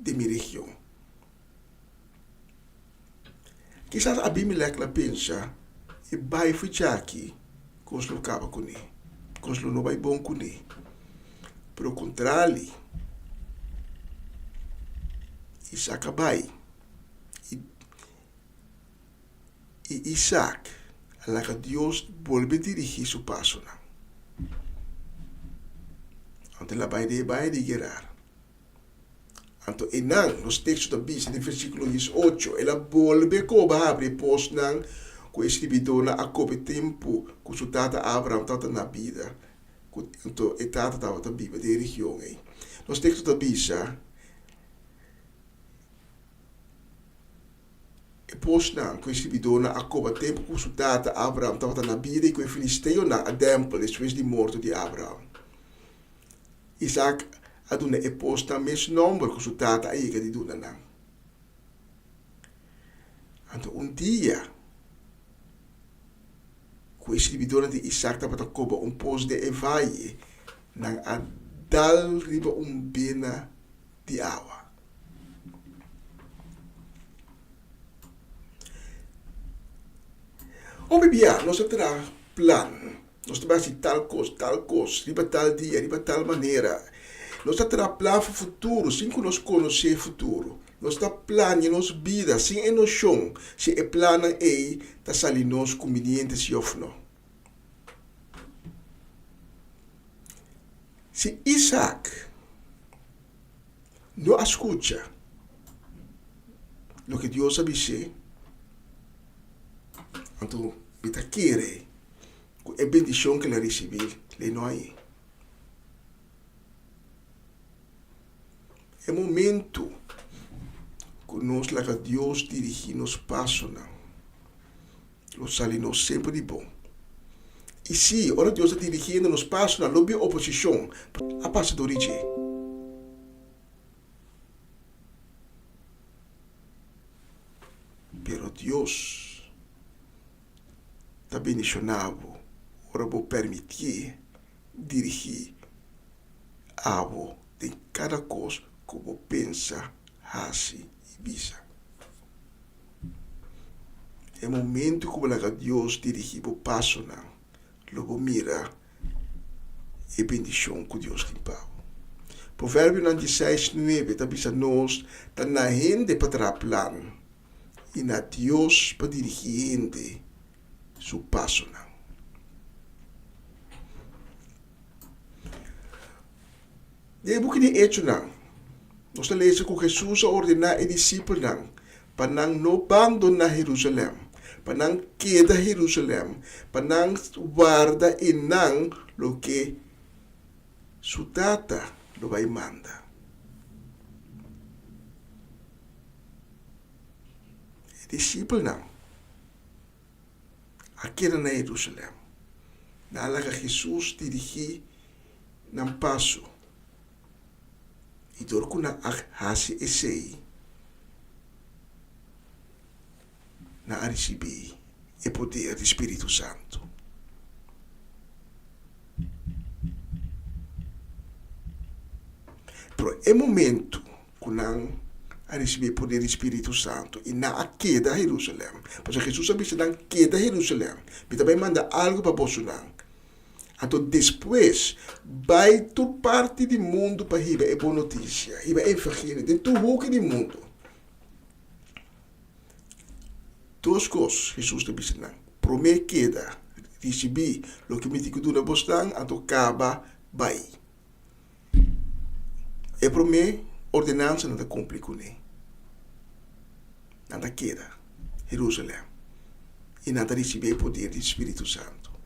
den mi region. Kisas Abimelek la pensa, E bai for djaki, kos lo kaba kuné, kos lo no bai bon kuné. Pero kontrali, Isak a bai, i i Isak a laga Dios bolbe dirigí su pasonan. Anto el a bai den e bai di Gerar. Anto einan, nos teksto ta bisa den versíkulo diesocho, el a bolbe koba habri e posnan ku e sirbidónan a koba e tempu ku su tata Abraham tabata na bida, ku anto e tata tabata biba den e region ei. Nos teksto ta bisa, E posnan ku e sirbidónan a koba tempu ku su tata Abraham tabata na bida i ku e filisteonan a dèmpel despues di morto di Abraham. Isaac a duna e posnan mes nòmber ku su tata a yega di duna nan. Anto un dia ku e sirbidónan di Isaac tabata koba un pos den e vaye, nan a dal riba un bena di awa. Hopi bia nos ta traha plan, nos ta bai hasi tal kos, tal kos, riba tal dia, riba tal manera. Nos ta traha plan pa futuro sin ku nos konosé e futuro. Nos ta plania nos bida sin e noshon si e plannan ei ta sali nos kumbiniente si òf no. Si Isaac no a skucha loke Dios a bis'é, anto mi ta kere ku e bendishon ku el a risibí lo no a hañ'é. E momentu ku nos laga Dios dirigí nos pasonan, Lo sali nos semper di bon. I sí, ora Dios ta dirigiendo nos pasonan, lo bin oposishon a pasa dor di dje. Pero Dios ta bendishoná bo ora bo permitié dirigí abo den kada kos ku bo pensa, hasi i bisa. E momento ku bo laga Dios dirigí bo pasonan, lo bo mira e bendishon ku Dios tin pa bo. Proverbionan dieseis nuebe ta bisa nos ta na hende pa traha plan i na Dios pa dirigí hende su pasonan. Den e buki di Echonan, nos ta lesa ku Hesus a ordená e disipelnan pa nan no bandoná Herusalèm, pa nan keda Herusalèm, pa nan warda einan loke su Tata lo bai manda. E disipelnan a keda na Herusalèm. Nan a laga Hesus dirigí nan paso. I dor ku nan a hasi esei, nan a risibí e poder di spiritu santu. Pero e momentu ku nan a risibí e poder di spiritu santu i nan a keda Herusalèm, pasobra Hesus a bisa nan, Keda Herusalèm, mi ta bai manda algu pa bosonan. Anto despues, bai tur parti di mundu pa hiba e bon notisia, hiba e evangelio den tur huki di mundu. Dos kos Hesus ta bisa nan, Promé keda, risibí loke mi tin ku duna bosnan, anto kaba bai. E promé ordenansa nan ta kumpli kuné. Nan ta keda Herusalèm i nan ta risibí e poder di spiritu santu.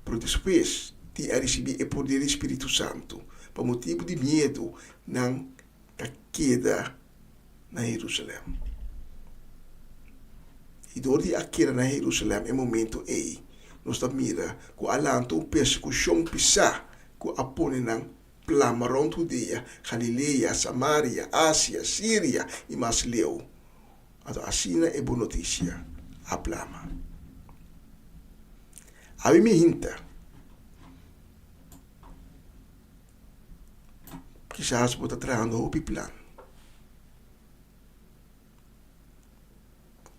Pero despues di a risibí e poder di spiritu santu, pa motibu di miedu nan ta keda na Herusalèm. I dor di a keda na Herusalèm e momentu ei, nos ta mira ku a lanta un persekushon pisá ku a pone nan plama rònt Hudea, Galilea, Samaria, Asia, Siria i mas leu. Anto asina e bon notisia a plama. Abi mi hinta. Kisas bo ta trahando hopi plan.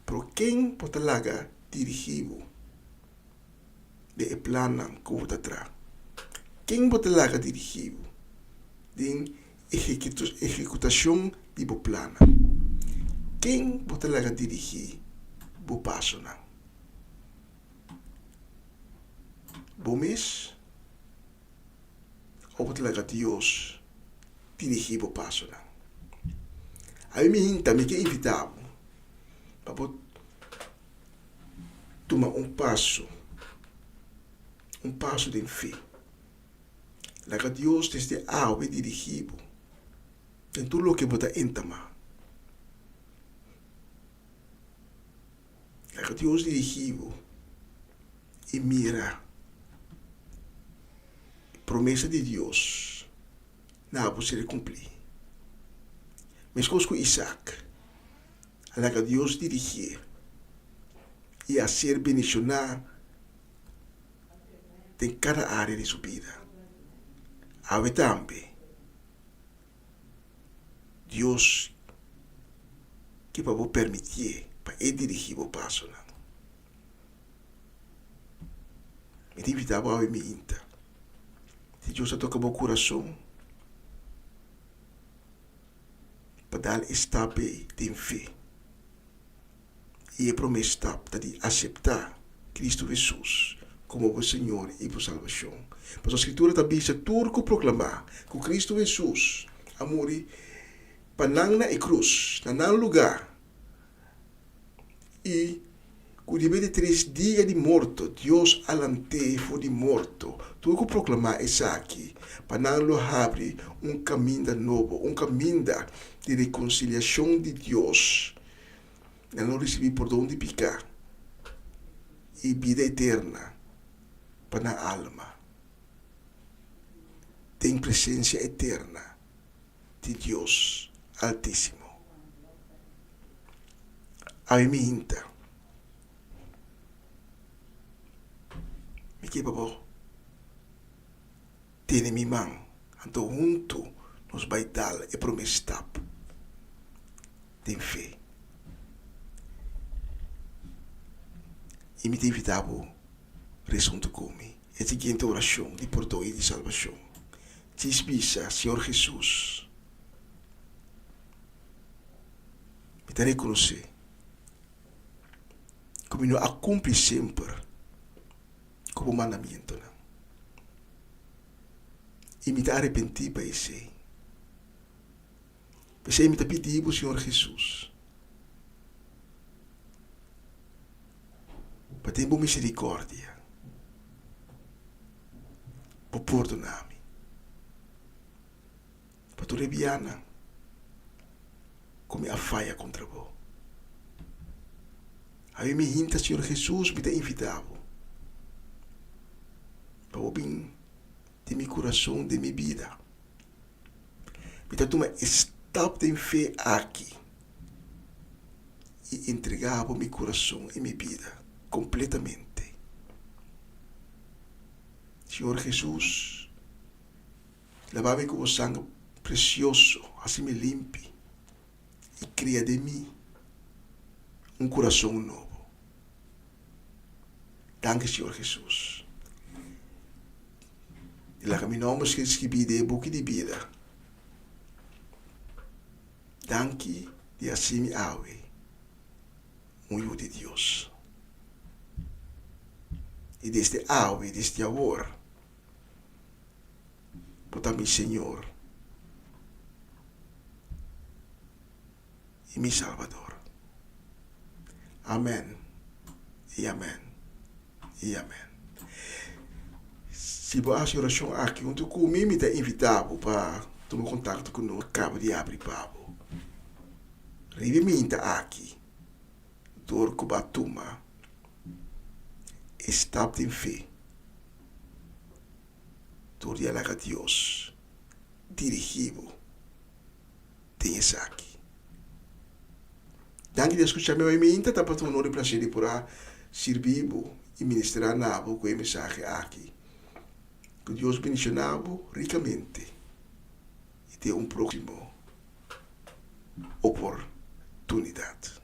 Pero ken bo ta laga dirigí bo den e plannan ku bo ta traha? Ken bo ta laga dirigí bo? Den ehekutashon di bo plannan? Ken bo ta laga dirigí bo pasonan? Bo mes òf bo ta laga Dios dirigí bo pasonan? Abi mi hinta mi ke invitá bo pa bo tuma un paso, un paso den fe. Laga Dios desde awe dirigí bo den tur loke bo ta entamá. Laga Dios dirigí bo i mira e promesa di Dios na bo ser kumplí. Meskos ku Isak a laga Dios dirigié i a ser bendishoná den kada área di su bida. Awe tambe, Dios ke pa bo permitié pa e dirigí bo pasonan. Mi ta invitá bo awe minta. Si Dios a toka bo kurason, pa dal e stap ei den fe. I e promé stap ta di aseptá Kristu Hesus komo bo Señor i bo Salbashon. Pasobra Skritura ta bisa tur ku proklamá ku Kristu Hesus a muri pa nan na e krus, na nan lugá, i ku riba di tres dia di morto Dios a lant'é for di morto. Tur ku proklamá esaki, pa nan lo habri un kaminda nobo, un kaminda di rekonsiliashon di Dios. Nan lo risibí pordon di piká i bida eterna pa nan alma den presensia eterna di Dios Altísimo. Awe mi hinta, mi ke pa bo tene mi man, anto huntu nos bai dal e promé stap den fe. I mi ta invitá bo resa huntu ku mi e siguiente orashon di pordon i di salbashon. Djis bisa, Señor Hesus, mi ta rekonosé ku mi no a kumpli semper ku bo mandamientonan, i mi ta arepentí pa esei. P'esei mi ta pidi bo, Señor Hesus, pa den bo misericordia bo pordona mi pa tur e bianan ku mi a faya kontra bo. Awe mi hinta, Señor Hesus, mi ta invita bo pa bo bin den mi kurason, den mi bida. Mi ta tuma e stap den fe aki i entregá bo mi kurason i mi bida kompletamente. Señor Hesus, laba mi ku bo sanger presioso, hasi mi limpi i kria den mi un kurason nobo. Danki Señor Hesus. I laga mi nomber ser skibí den e buki di bida. Danki di hasi mi awe un yu di Dios. I desde awe, desde awor, bo ta mi Señor i mi Salbador. Amen i amen i amen. Si bo a hasi orashon aki huntu ku mi, mi ta invitá bo pa tuma kontakto ku nos. Kaba di abri pa bo. Riba e minta aki, dor ku bo a tuma e stap den fe, dor di a laga Dios dirigí bo den esaki. Danki di a skucha mi hoy minta, tabata un honor i plaser di por a sirbi bo i ministrá na bo ku e mensahe aki. Ku Dios bendishoná bo rikamente i te un próksimo oportunidat.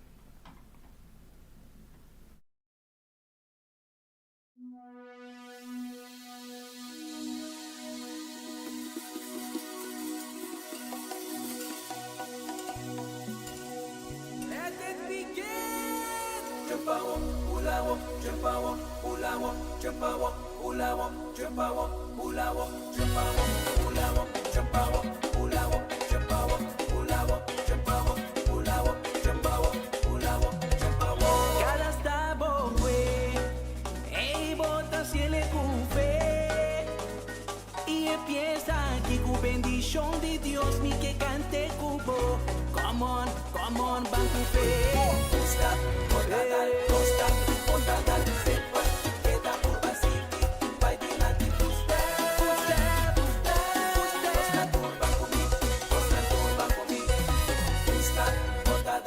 Cada stap ey bo ta haciele cu fe. Y empieza aki cu bendicion di Dios mi ke cante cu bo. Come on, come on, ban cu fe. Stap, stap, stap, keda purba sigui, bay dilanti two step. Two step, two step, turba cu mi, turba cu mi. Two step, stap,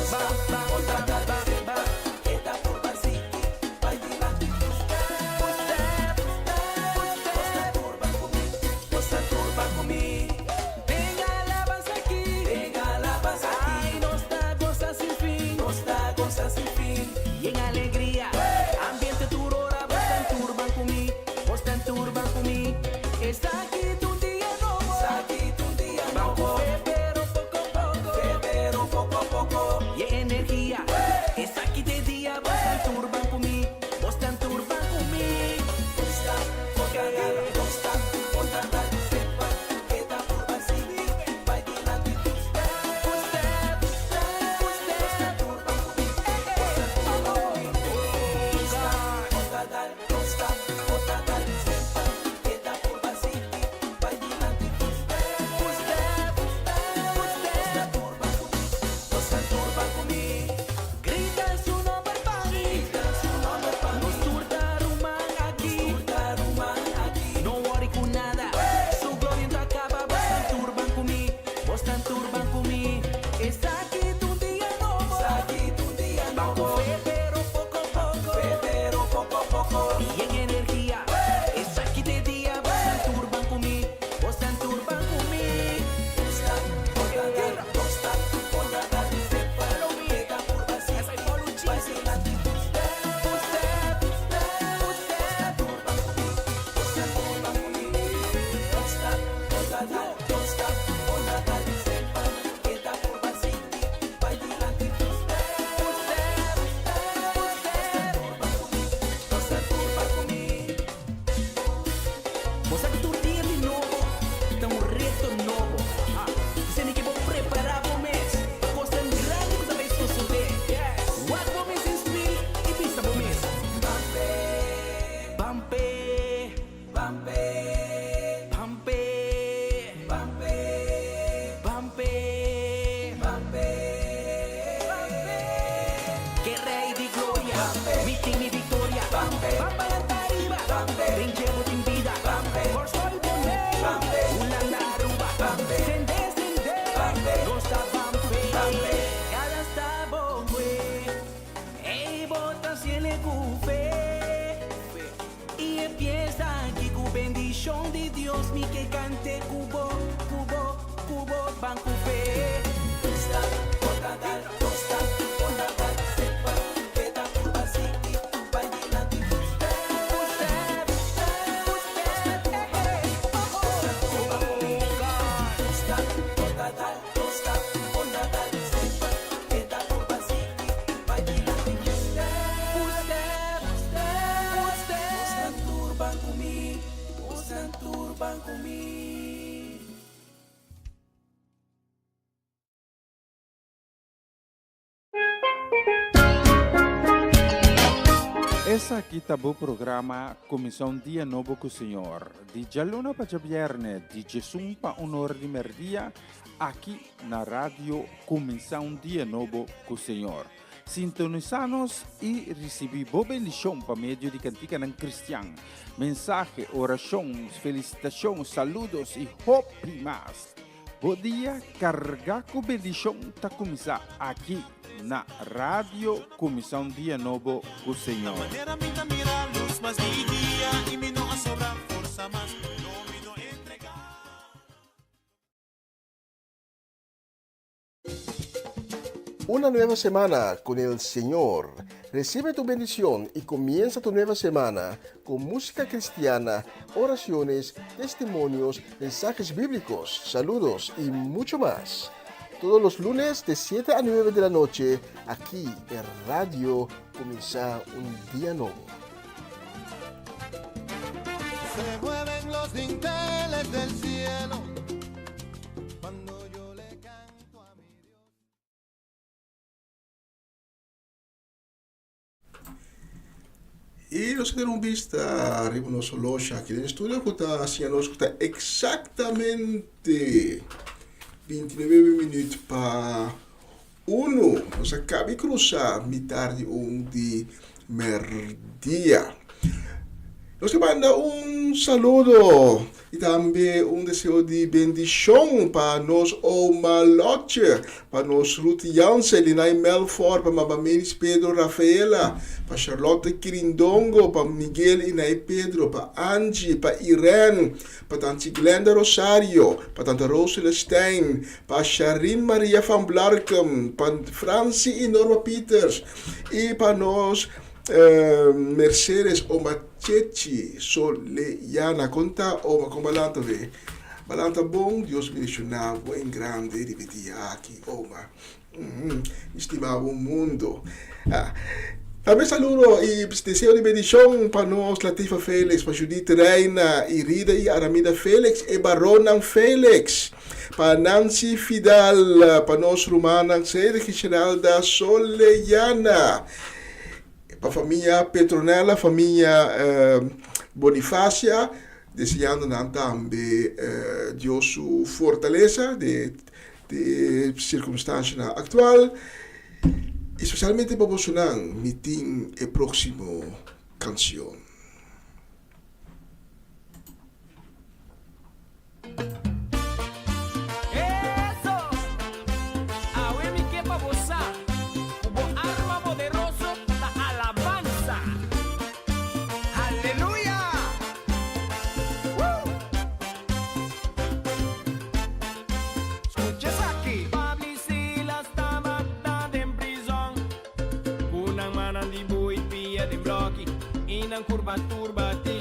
stap, keda purba sigui, bay dilanti two step. Two step, two step, turba cu mi, turba cu mi. Venga alabanza aki, venga alabanza aki. Ay, nos ta goza sin fin, nos ta goza sin fin. Y en alegria, ambiente tur ora, bosnan tur ban cu mi, bosnan tur ban cu mi. Esaki ta un dia nobo, esaki ta un dia nobo. Fe, pero poco poco, fe, pero poco poco. Y energia, esaki ta dia, bosnan tur ban cu mi, bosnan tur ban cu mi. Stap, stap, stap, keda purba sigui, bay dilanti two step, two step, two step, turba cu mi, turba cu mi. Stap, stap, keda purba sigui, bay dilanti two step, two step, two step, turba cu mi, turba cu mi. Grita su nomber pa mi, grita su nomber pa mi. Nos tur ta ruman aki, nos tur ta ruman aki. No worry cu nada, su gloria no ta caba. Bosnan tur ban cu mi, bosnan tur ban cu mi. Esaki ta un dia nobo, esaki ta un dia nobo. Fe, pero poco poco, fe, pero poco poco. Y en energia, esaki ta dia. Bosnan tur ban cu mi, bosnan tur ban cu mi. Stap, stap, stap, keda purba sigui, bay dilanti two step, two step, two step, turba cu mi, turba cu mi. Stap, stap, stap, keda purba sigui, bay dilanti two step, two step, two step, turba cu mi, turba cu mi. Bo tur dia di nobo, ta un reto nobo. Ah, Asina cu bo prepara bo mes, pa cos grandi cu bay sucede. Wak bo mes den spiel y bisa bo mes. Bampe, bampe, bampe, bampe, bampe, bampe, bampe, bampe. Cu Rey di Gloria, mi tin mi victoria. Bampe, bampe ariba, bampe, den dje bo tin bida. Bampe, Corsou y Bonaire, bampe, Hulanda, Aruba, bampe, sende, sende, bampe, nos ta bampe, bampe. Cada stap, ey, bo ta haciele cu fe. Y empieza aki cu bendicion di Dios, mi ke cante cu bo, cu bo, cu bo, ban cu fe. Stap, stap, stap, keda purba sigui, bay dilanti two step, two step, two step, oh, stap, stap, stap, keda purba sigui, bay dilanti two step, two step, two step, tur ban cu mi, tur ban cu mi. Esaki ta bo programa Cuminsa un Dia Nobo cu Señor. Di djaluna pa djabierne, di 11 pa 1 or di merdia, aki na radio Cuminsa un Dia Nobo cu Señor. Sintonisa nos y ricibi bo bendicion pa medio di canticanan cristian, mensahe, oracion, felicitacion, saludos y hopi mas. Bo dia carga cu bendicion ta cuminsa aki na Radio Cuminsa un Dia Nobo cu Señor. Manera mi ta mira luz mas di dia y mi no a sobra forza mas, no mi no entrega. Una nueva semana con el Señor. Recibe tu bendición y comienza tu nueva semana con música cristiana, oraciones, testimonios, mensajes bíblicos, saludos y mucho más. Todos los lunes de 7 a 9 de la noche aki e radio Cuminsa un dia nobo. Se mueven los dinteles del cielo cuando yo le canto a mi Dios. I nos a tene un bista riba nos horloge aki den estudio ku ta siña nos ku ta eksaktamente 29 minüt pa unu. Nos a kabi krusa mitar di un di mèrdia. Nos ta manda un saludo i tambe un deseo di bendishon pa nos oma Lotje, pa nos Ruth Jansen, Linay Melfor, pa Mama Melis Pedro Rafaela, pa Charlotte Kirindongo, pa Miguel i Nay Pedro, pa Angie, pa Irene, pa Tanchi Glenda Rosario, pa Tanta Rose Celestijn, pa Sharin Maria van Blarkum, pa Francie i Norma Pieters i pa nos Mercedes oma Chechi Soleyana kon ta oma kon balanta ve balanta bon Dios bendiciona bo en grande riba e dia aki oma mi stima bo mundo tambe saludo y deseo di bendicion pa nos Latifa Felix pa Judith Reina Irida y Aramida Felix e baronnan Felix pa Nancy Fidal pa nos rumannan Cedric y Geralda Soleyana. Pa famia Petronella, famia Bonifacia, deseando nan tambe Dios su fortalesa den e circunstancianan actual. Y specialmente pa bosonan mi tin e proximo cancion. Eso! Awe mi ke pa bo sa ku bo arma poderoso ta alabansa. Aleluya! Woo! Skucha esaki! Pablo i Silas tabata den prizòn. Ku nan mannan di bui pia den bloki i nan kurba tur batí.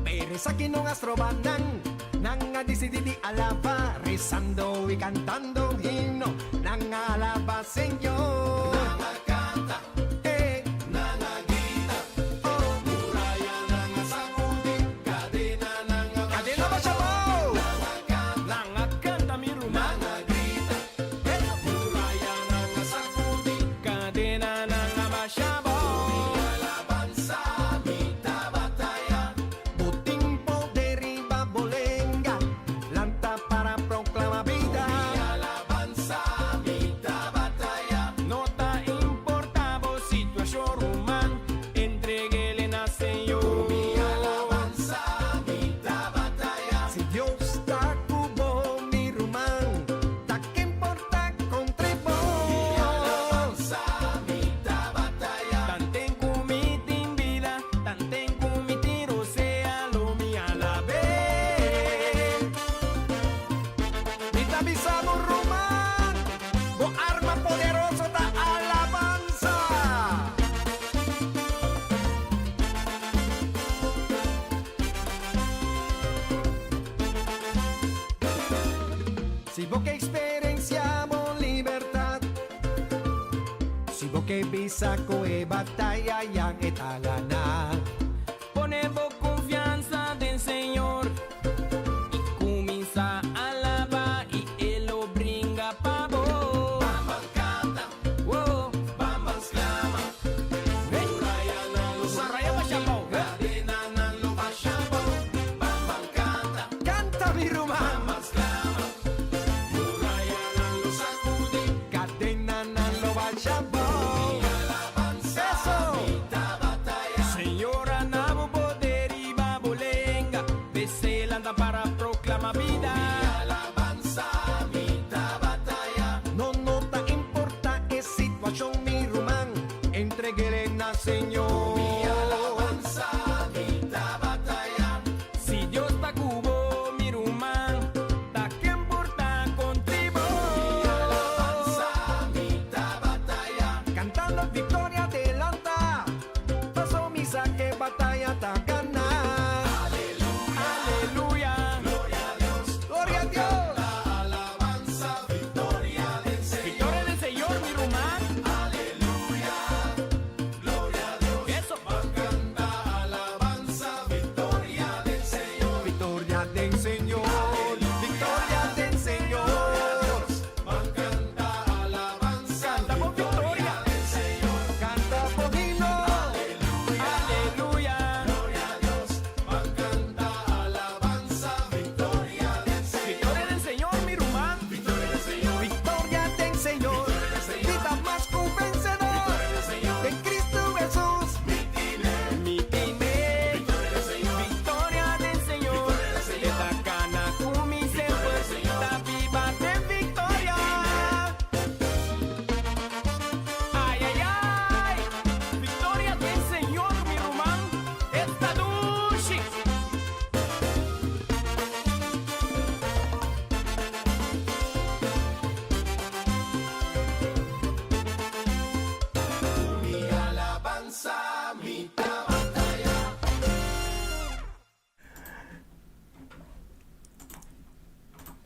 Pero esaki no a stroba nan, nan a disidí di alabá, rezando i kantando un himno, nan a alabá Señor. Nan a kanta, eh, nan a grita, oh, murayanan a sakudí, kadenanan a basha Kadena basha bou. Nan a kanta, Nan a kanta mi ruman. nan a grita. Murayanan a sakudí. Kadenanan a basha bou. Ku mi alabansa mi ta bataya. Bo tin poder riba bo lenga, lanta para proklama bida. Ku mi alabansa mi ta bataya. No ta importá bo situashon ruman, entreg'el na Señor. Ku mi alabansa mi ta bataya. Si Dios ta ku bo, mi ruman, ta ken por ta kontra bo? Mi alabansa, mi ta bataya. Tanten ku mi tin bida, tanten ku mi tin rosea, lo mi alab'é. Mi ta bisa bo ruman, bo arma poderoso ta alabansa. Si bo ke eksperensiá bo libertat, si bo ke bisa ku e bataya ya e ta ganá. Pone bo konfiansa den Señor i kuminsá alabá i e lo bringa pa bo. Bamban kanta, bamban sklama, murayanan lo sakudí, kadenanan lo basha bou. Bamban kanta, Kanta mi ruman, bamban sklama, murayanan lo sakudí, kadenanan lo basha bou. Mi alabansa, Eso! mi ta bataya. Señor a na bo poder riba bo lenga, p'esei lanta para proklama bida. Mi alabansa, mi ta bataya. No no ta importa e situacion mi ruman, entreguele na Señor. Mi alabansa, mi ta bataya. Si Dios ta ku bo, mi ruman, ta ken por ta kontra bo? Mi alabansa, mi ta bataya. Cantando victoria delanta, paso mi sa ke bataya ta gana. Aleluya, Aleluya, gloria a Dios. Gloria a Dios. Alabanza, victoria.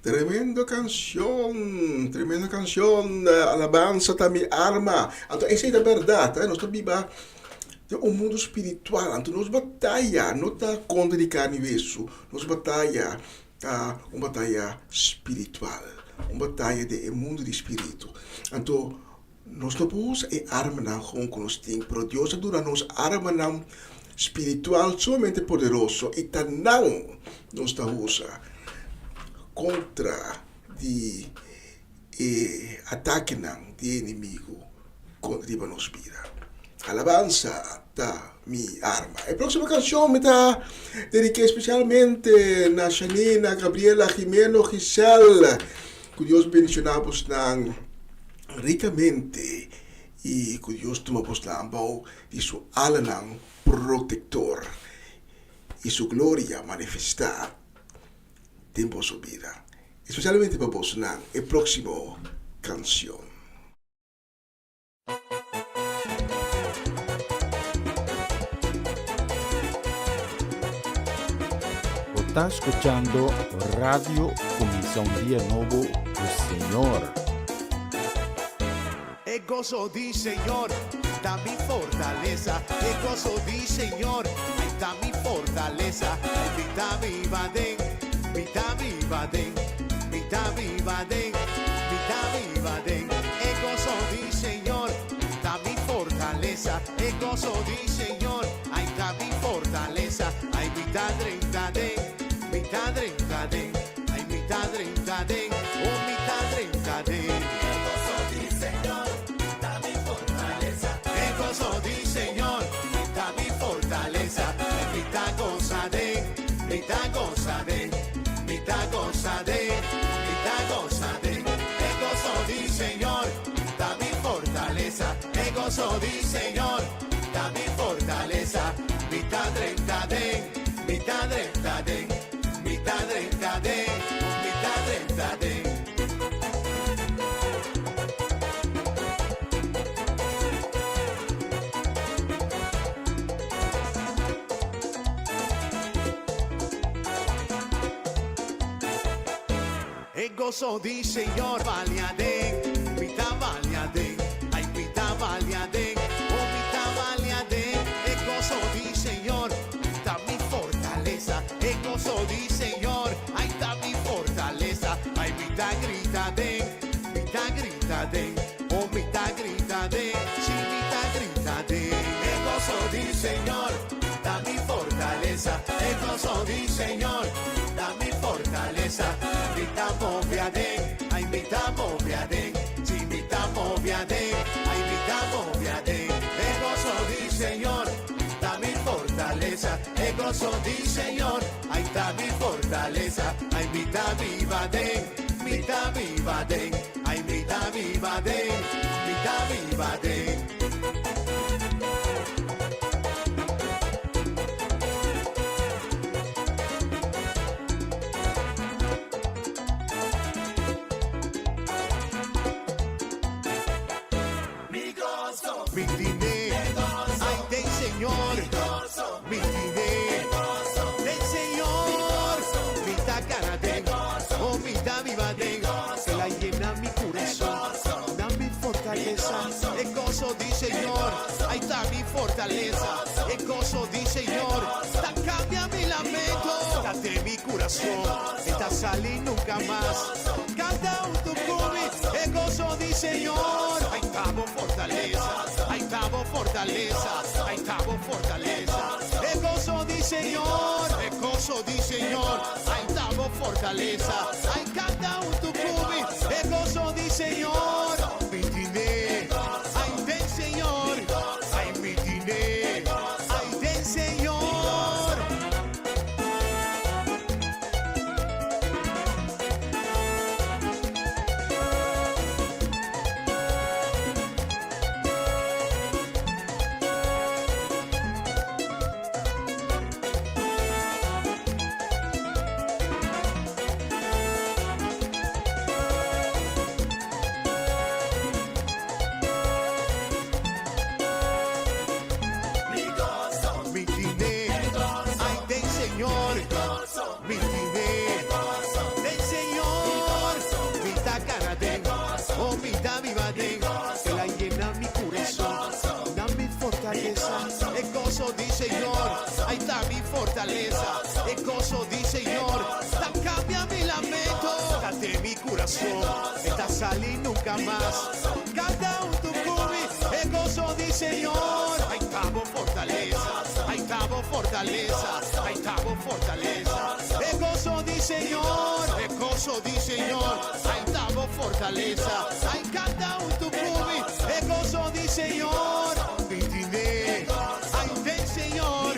Tremendo cancion, tremendo cancion, alabanza ta mi arma. Anto esey ta berdad, eh, nos ta biba den un mundo spiritual, anto nos bataya no ta contra di carne y wesu, nos bataya ta un bataya spiritual, un bataya den e mundo di spiritu. Anto nos no por usa e armanan gewoon cu nos tin, pero Dios a duna nos armanan spiritual sumamente poderoso y ta nan nos ta usa contra di e atakenan di e enemigo contra riba nos bida. Alabansa ta mi arma. E próximo canción mi ta dediqué especialmente na Shanina, Gabriela, Jimeno, Giselle. Ku Dios bendiciona bosnan ricamente y ku Dios tuma bosnan bou di su alanan protector y su gloria manifesta den boso bida. Especialmente pa bosnan e próximo cancion. Bo ta scuchando Radio Cuminsa un Dia Nobo cu Señor. E goso di Señor ta mi fortalesa, e goso di Señor, ai ta mi fortalesa, ai mi ta biba den, mi ta biba den, mi ta biba den, mi ta biba den. E goso di Señor ta mi fortalesa, e goso di Señor, ai ta mi fortalesa, ai mi ta drenta den, mi ta drenta den, ai mi ta drenta den, oh mi ta drenta den. E goso di Señor ta mi fortalesa, e goso di Señor ta mi fortalesa, ai mi ta gosa den, mi ta gosa den, mi ta gosa den, mi ta gosa den. E goso di Señor ta mi fortalesa, e goso di Señor ta mi fortalesa, mi ta drenta den, mi ta drenta den, mi ta drenta den, mi ta drenta den. E goso di Señor balia den, mi ta balia den, ay mi ta balia den, oh mi ta balia den. E goso di Señor ta mi fortalesa, e goso di Señor, ay ta mi fortalesa, ay mi ta grita den, mi ta grita den, oh mi ta grita den, si mi ta grita den. E goso di Señor ta mi fortalesa, e goso di Señor ta mi fortalesa. Mi ta move aden, ay mi ta move aden, si mi ta move aden, ay mi ta move aden. E goso di Señor ta mi fortalesa, e goso di Señor, ay ta mi fortalesa, ay mi ta biba den, mi ta biba den, ay mi ta biba den, mi ta biba den. Mi goso, mi tine, ay den Señor, mi tine, den Señor, mi ta gana den, oh mi ta biba den, El a yena mi corazón, da mi fortaleza, e goso di Señor, ay ta mi fortaleza, e goso di Señor, ta cambia mi lamento, ta den mi corazón, e ta sali nunca mas. Canta hunto cu mi, e goso di Señor, ay ta bo fortaleza, ay ta bo fortaleza, ay ta bo fortaleza. E goso di Señor, e goso di Señor, ay ta bo fortaleza, ay canta hunto cu mi, e goso di Señor, mi tine, ay den Señor, ay mi tine, ay den Señor. sali nunka mas. Kanta huntu ku mi, e goso di Señor. Ai ta bo fortalesa, ai ta bo fortalesa, ai ta bo fortalesa. E goso di Señor, e goso di Señor, ai ta bo fortalesa. Ai kanta huntu ku mi, e goso di Señor. Mi tine, ai den Señor,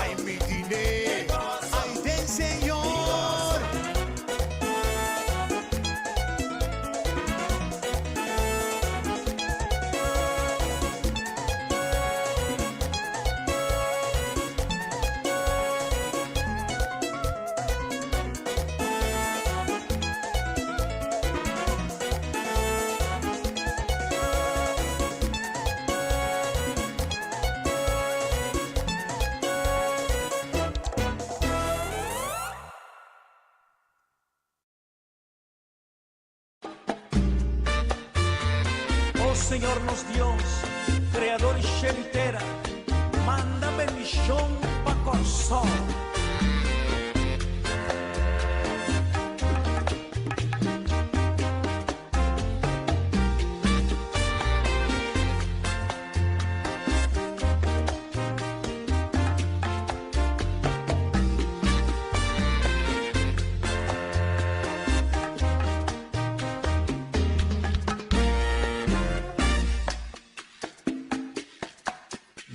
ai mi tine, ai den Señor. Oh Señor nos Dios, Kreador di shelu i tera, manda bendishon pa Kòrsou.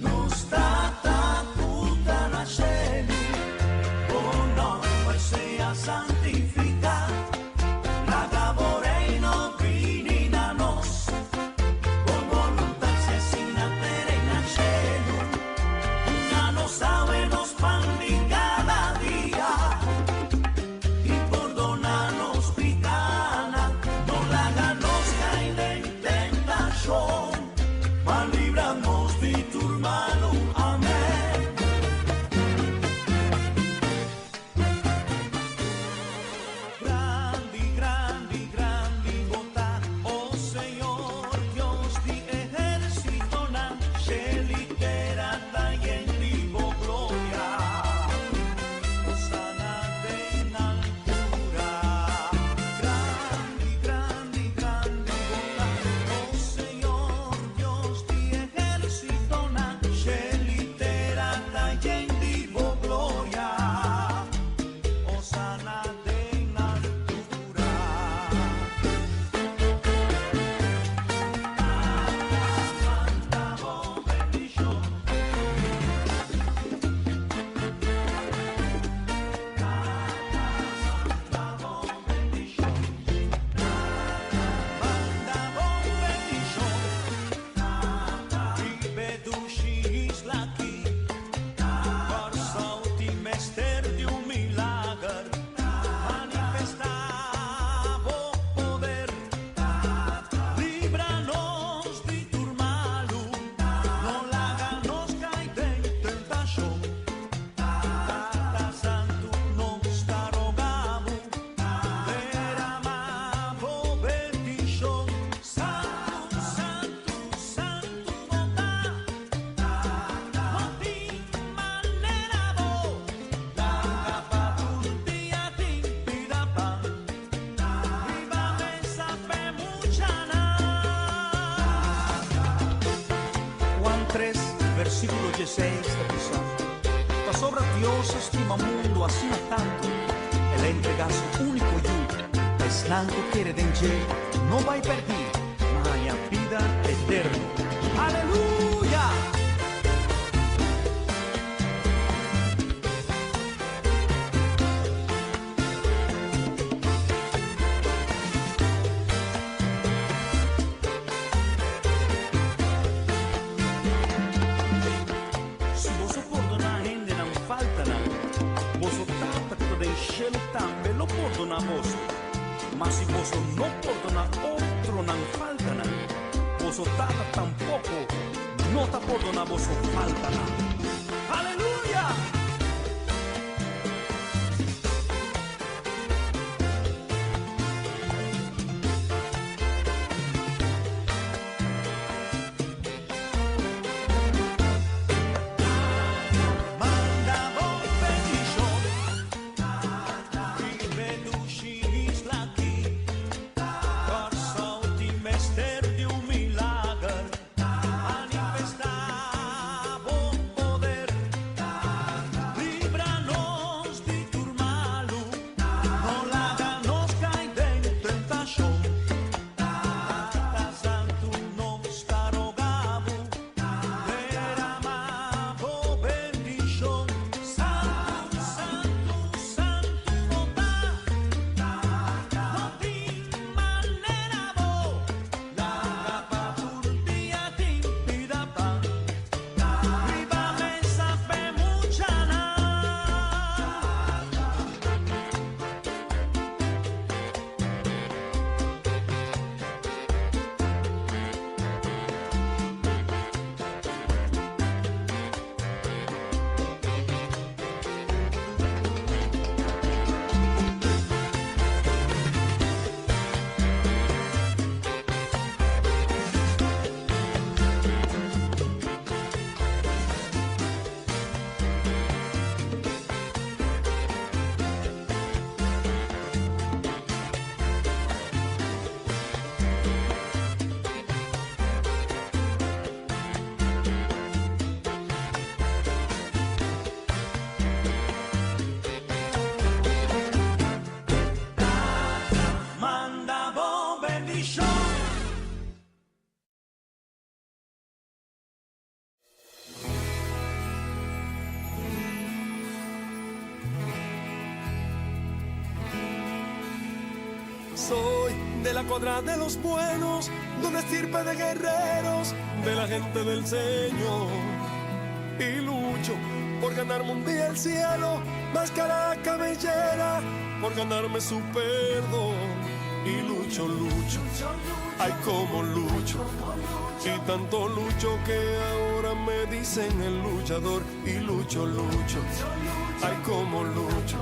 Nos Tata ku ta na shelu, bo nòmber sea santifiká, laga bo reino bini na nos, bo boluntat sea asina tera i na shelu. Duna nos awe nos pan di kada dia, i pordoná nos pikánan, no laga nos kai den tentashon, ma libra nos di tur malu. Amèn. Grandi, grandi, grandi bo ta, o Señor, Dios di ehérsitonan, shelu i tera ta yen di bo gloria. Hosana den altura. Grandi, grandi, grandi bo ta, o Señor, Dios di ehérsitonan, shelu i tera ta yen di bo gloria. Hosana den altura. Manda bo bendishon. Manda bo bendishon. Manda bo bendishon. Riba e dushi isla aki. Kòrsou tin mester di un milager. Manifestá bo poder. Libra nos di tur malu. No laga nos kai den tentashon. Tata Santu nos ta roga bo. Derama bo bendishon. Santu, santu, santu bo ta. No tin manera bo. Laga pa tur dia tin pida pan. Riba mesa p'e muchanan. Juan 3, versíkulo 16 ta bisa, Pasobra Dios a stima mundu asina tantu, El a entregá su úniko Yu, pa esnan ku kere den dje no bai pèrdí, ma haña bida eterno. Aleluya! Si boso pordoná hende nan faltanan, boso Tata ku ta den shelu tambe lo pordoná boso. Ma si boso no pordoná otro nan faltanan, boso Tata tampoko no ta pordoná boso faltanan. Aleluya! Manda bo bendishon riba e dushi isla aki. Kòrsou Soy de la cuadra de los buenos, de una estirpe de guerreros, de la gente del Señor. Y lucho por ganarme un día el cielo, máscara cabellera, por ganarme su perdón. Y lucho, lucho, ay como lucho. Y tanto lucho que ahora me dicen el luchador. Y lucho, lucho, ay como lucho.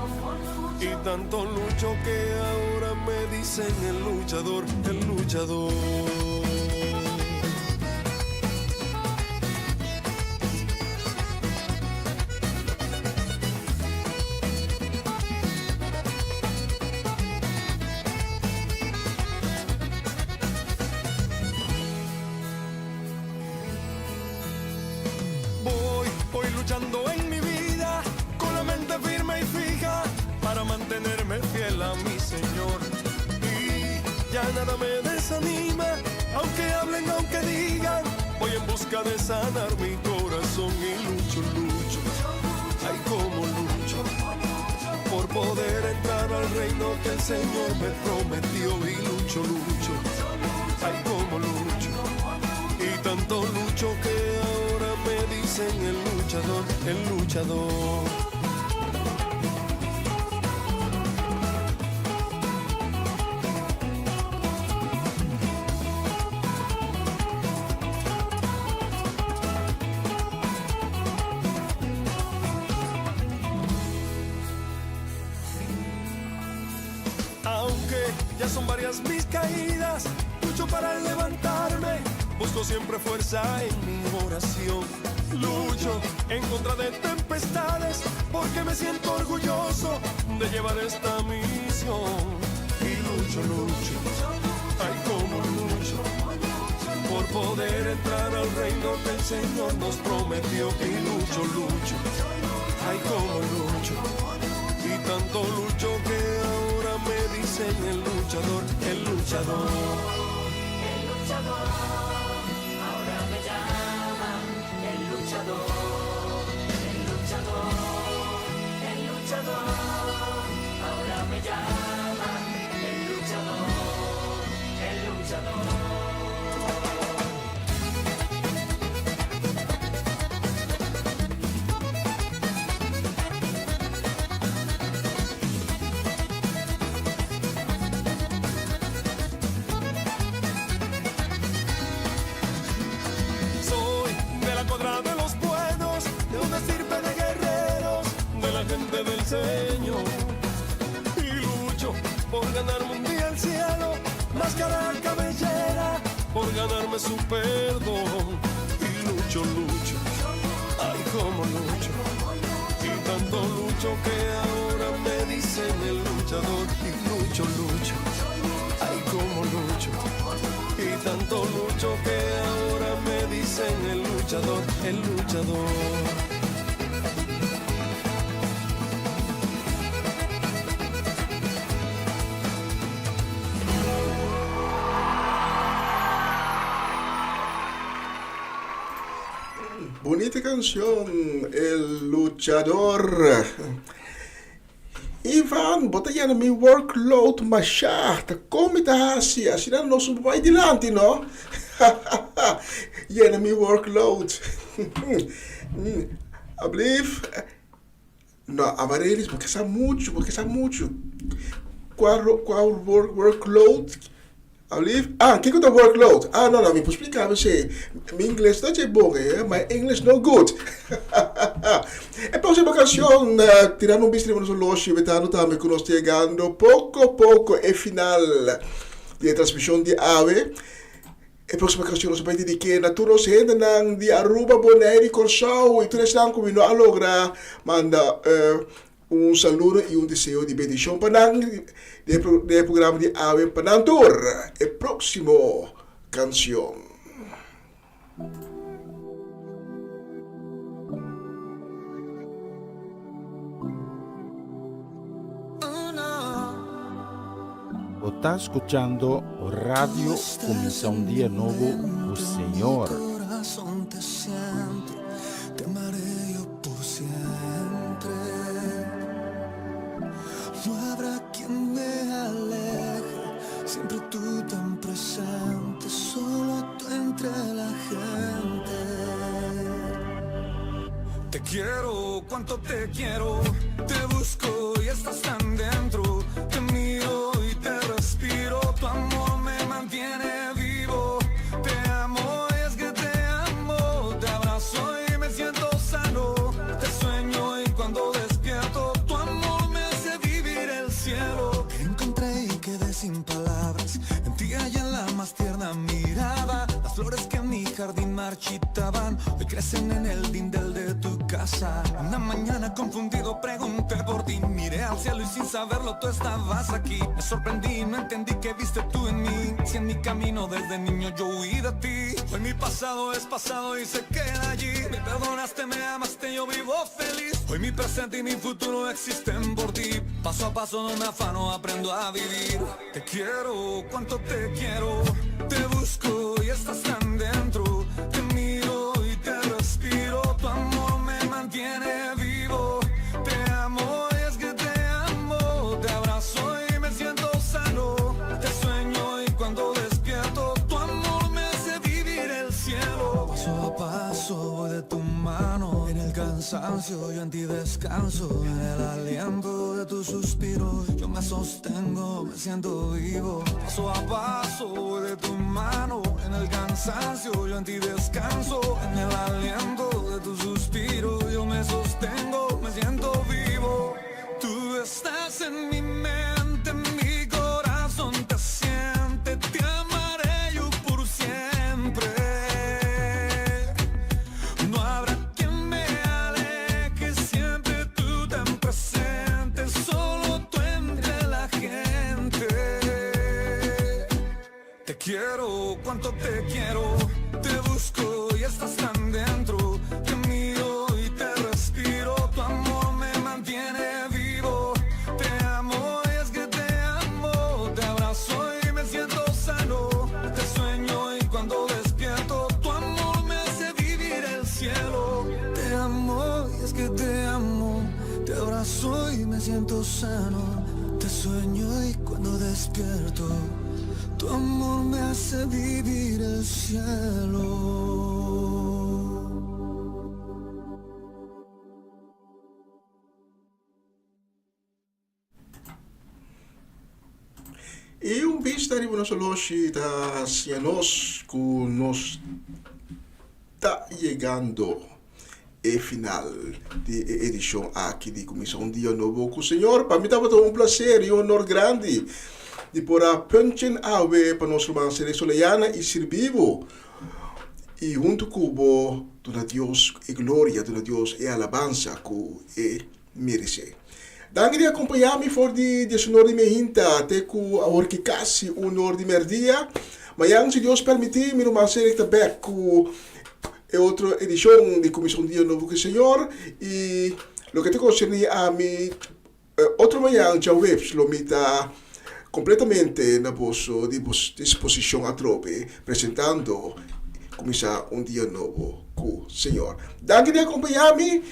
Y tanto lucho que ahora me dicen el luchador, el luchador. Voy, voy luchando en mi vida, con la mente firme y fija, para mantenerme fiel a mi Señor. Y ya nada me desanima, aunque hablen, aunque digan, voy en busca de sanar mi corazón y lucho, lucho, ay como lucho, por poder entrar al reino que el Señor me prometió y lucho, lucho, ay como lucho. Y tanto lucho que ahora me dicen el luchador, el luchador. Aunque ya son varias mis caídas, lucho para levantarme, busco siempre fuerza en mi oración. Lucho en contra de tempestades, porque me siento orgulloso de llevar esta misión. Y lucho, lucho, ay como lucho, por poder entrar al reino que el Señor nos prometió. Y lucho, lucho, ay como lucho. Y tanto lucho que ahora me dicen el luchador, el luchador. El luchador, ahora me llaman el luchador, el luchador, el luchador, ahora me llaman el luchador, el luchador. Soy de la cuadra de los buenos, de una estirpe de guerreros, de la gente del Señor. Y lucho por ganarme un día el cielo, máscara cabellera, por ganarme su perdón. Y lucho, lucho, ay como lucho. Y tanto lucho que ahora me dicen el luchador. Y lucho, lucho, ay como lucho. Y tanto lucho que ahora me dicen el luchador, el luchador. Bunita cancion, El Luchador. Ivan, bo ta yena mi workload masha, ta con mi ta haci? Asina nos no bay dilanti, no? Yena mi workload. Ablief, no, Amarelis, bo ke sa mucho, bo ke sa mucho. Cua, cua workload? Ablief? Ah, kiko ta workload? Ah, no, no, mi por splica bo esey. Mi ingles no dje bon, eh, my English no good. E próximo cancion, tirando un bista riba nos oloshi, betando tambe cu nos ta yegando poco poco e final di e transmision di awe. E próximo cancion nos ta bay dedique na tur nos hendenan di Aruba, Bonaire y Corsou y tur esnan cu mi no a logra manda un saludo y un deseo di bendicion pa nan den e programa di awe pa nan tur. E próximo cancion. Bo ta scuchando Radio Cuminsa un Dia Nobo cu Señor. Te amaré yo por siempre. No habrá quien me aleje. Siempre tú tan presente, solo tú entre la gente. Te quiero, cuánto te quiero, te busco y estás tan dentro. Te miro y te respiro, tu amor me mantiene vivo. Te amo y es que te amo, te abrazo y me siento sano. Te sueño y cuando despierto, tu amor me hace vivir el cielo. Te encontré y quedé sin palabras. En ti hallé la más tierna mirada. Las flores que en mi jardín marchitaban hoy crecen en el dindel de tu casa. Una mañana confundido pregunté por ti. Miré al cielo y sin saberlo tú estabas aquí. Me sorprendí, no entendí qué viste tú en mí. Si en mi camino desde niño yo huí de ti. Hoy mi pasado es pasado y se queda allí. Me perdonaste, me amaste, yo vivo feliz. Hoy mi presente y mi futuro existen por ti. Paso a paso no me afano, aprendo a vivir. Te quiero, cuánto te quiero. Te busco y estás tan dentro. Te miro y te respiro. Tu amor me mantiene vivo. Te amo y es que te amo. Te abrazo y me siento sano. Te sueño y cuando despierto, tu amor me hace vivir el cielo. Paso a paso voy de tu mano. En el cansancio yo en ti descanso. En el aliento de tu suspiro yo me sostengo, me siento vivo. Paso a paso voy de tu mano. En el cansancio yo en ti descanso. En el aliento de tu suspiro yo me sostengo, me siento vivo. Tú estás en mi mente, mi corazón te siente, te amaré yo por siempre. No habrá quien me aleje, siempre tú tan presente, solo tú entre la gente. Te quiero, cuánto te quiero, te busco y estás tan dentro. Te miro y te respiro, tu amor me mantiene vivo. Te amo y es que te amo, te abrazo y me siento sano. Te sueño y cuando despierto, tu amor me hace vivir el cielo. Te amo y es que te amo. Te abrazo y me siento sano. Te sueño y cuando despierto, tu amor me hace vivir el cielo. I un bista riba nos oloshi ta siña nos ku nos ta yegando e final di e edishon aki di Kuminsá un Dia Nobo ku Señor. Pa mi tabata un plaser i un honor grandi di por a punchen awe pa nos ruman Cedric Soleana i sirbi bo i huntu ku bo duna Dios e gloria, duna Dios e alabansa ku e meresé. Danki di akompañá mi for di diesunor di mehinta te ku awor ki kasi unor di mèrdia. Mañan, si Dios permití, mi ruman Cedric ta bèk ku e otro edishon di Kuminsá un Dia Nobo ku e Señor. I loke ta konserní ami, otro mañan djaweps lo mi ta kompletamente na boso disposishon atrobe presentando Kuminsá un Dia Nobo ku Señor. Danki di akompañá mi.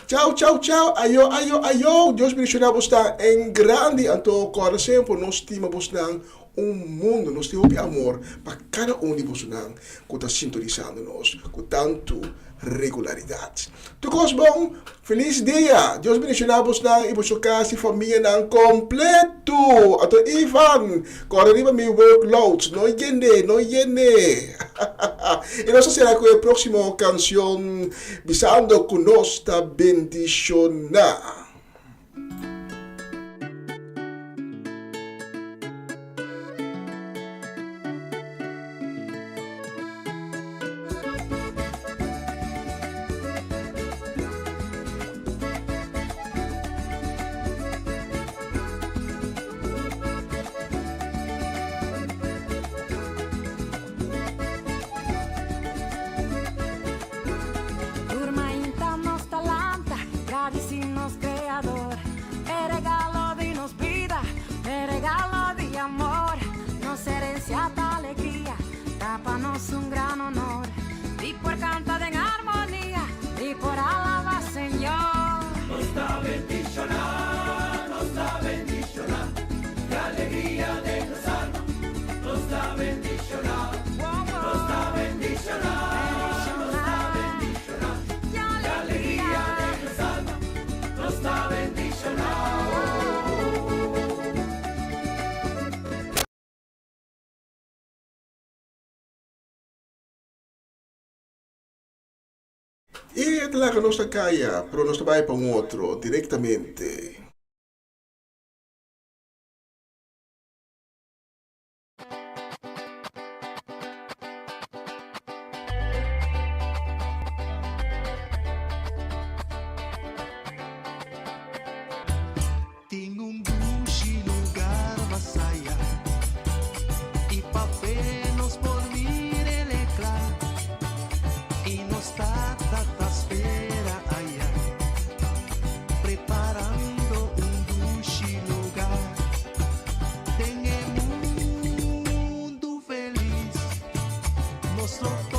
Chao chao chao ayo ayo ayo Dios bendiciona bosnan en grandi anto corda semper nos stima bosnan un mundo nos tin hopi amor pa cada un di bosonan cu ta sintonisando nos cu tanto regularidad tur cos bon feliz dia Dios bendiciona bosnan y boso cas y famianan completo anto Ivan corda riba mi workload no yende no yende y nos ta cera cu e proximo cancion Bisando ku nos ta bendishoná. Tur mainta nos ta lanta, gradisí nos Kreador p'e regalo di nos bida, p'e regalo di amor. Nos herensia ta alegria, ta pa nos un gran honor di por kanta den armonia, di por alabá Señor. Nos ta bendishoná, nos ta bendishoná, e alegria den nos alma. E ta laga nos na kaya, pero nos ta bai pa un otro direktamente. Tin un dushi lugar mas aya Y pa fe nos por mir'e cla Y nos tata ta spera aya Preparando un dushi lugar Den e mundo felis Nos lo.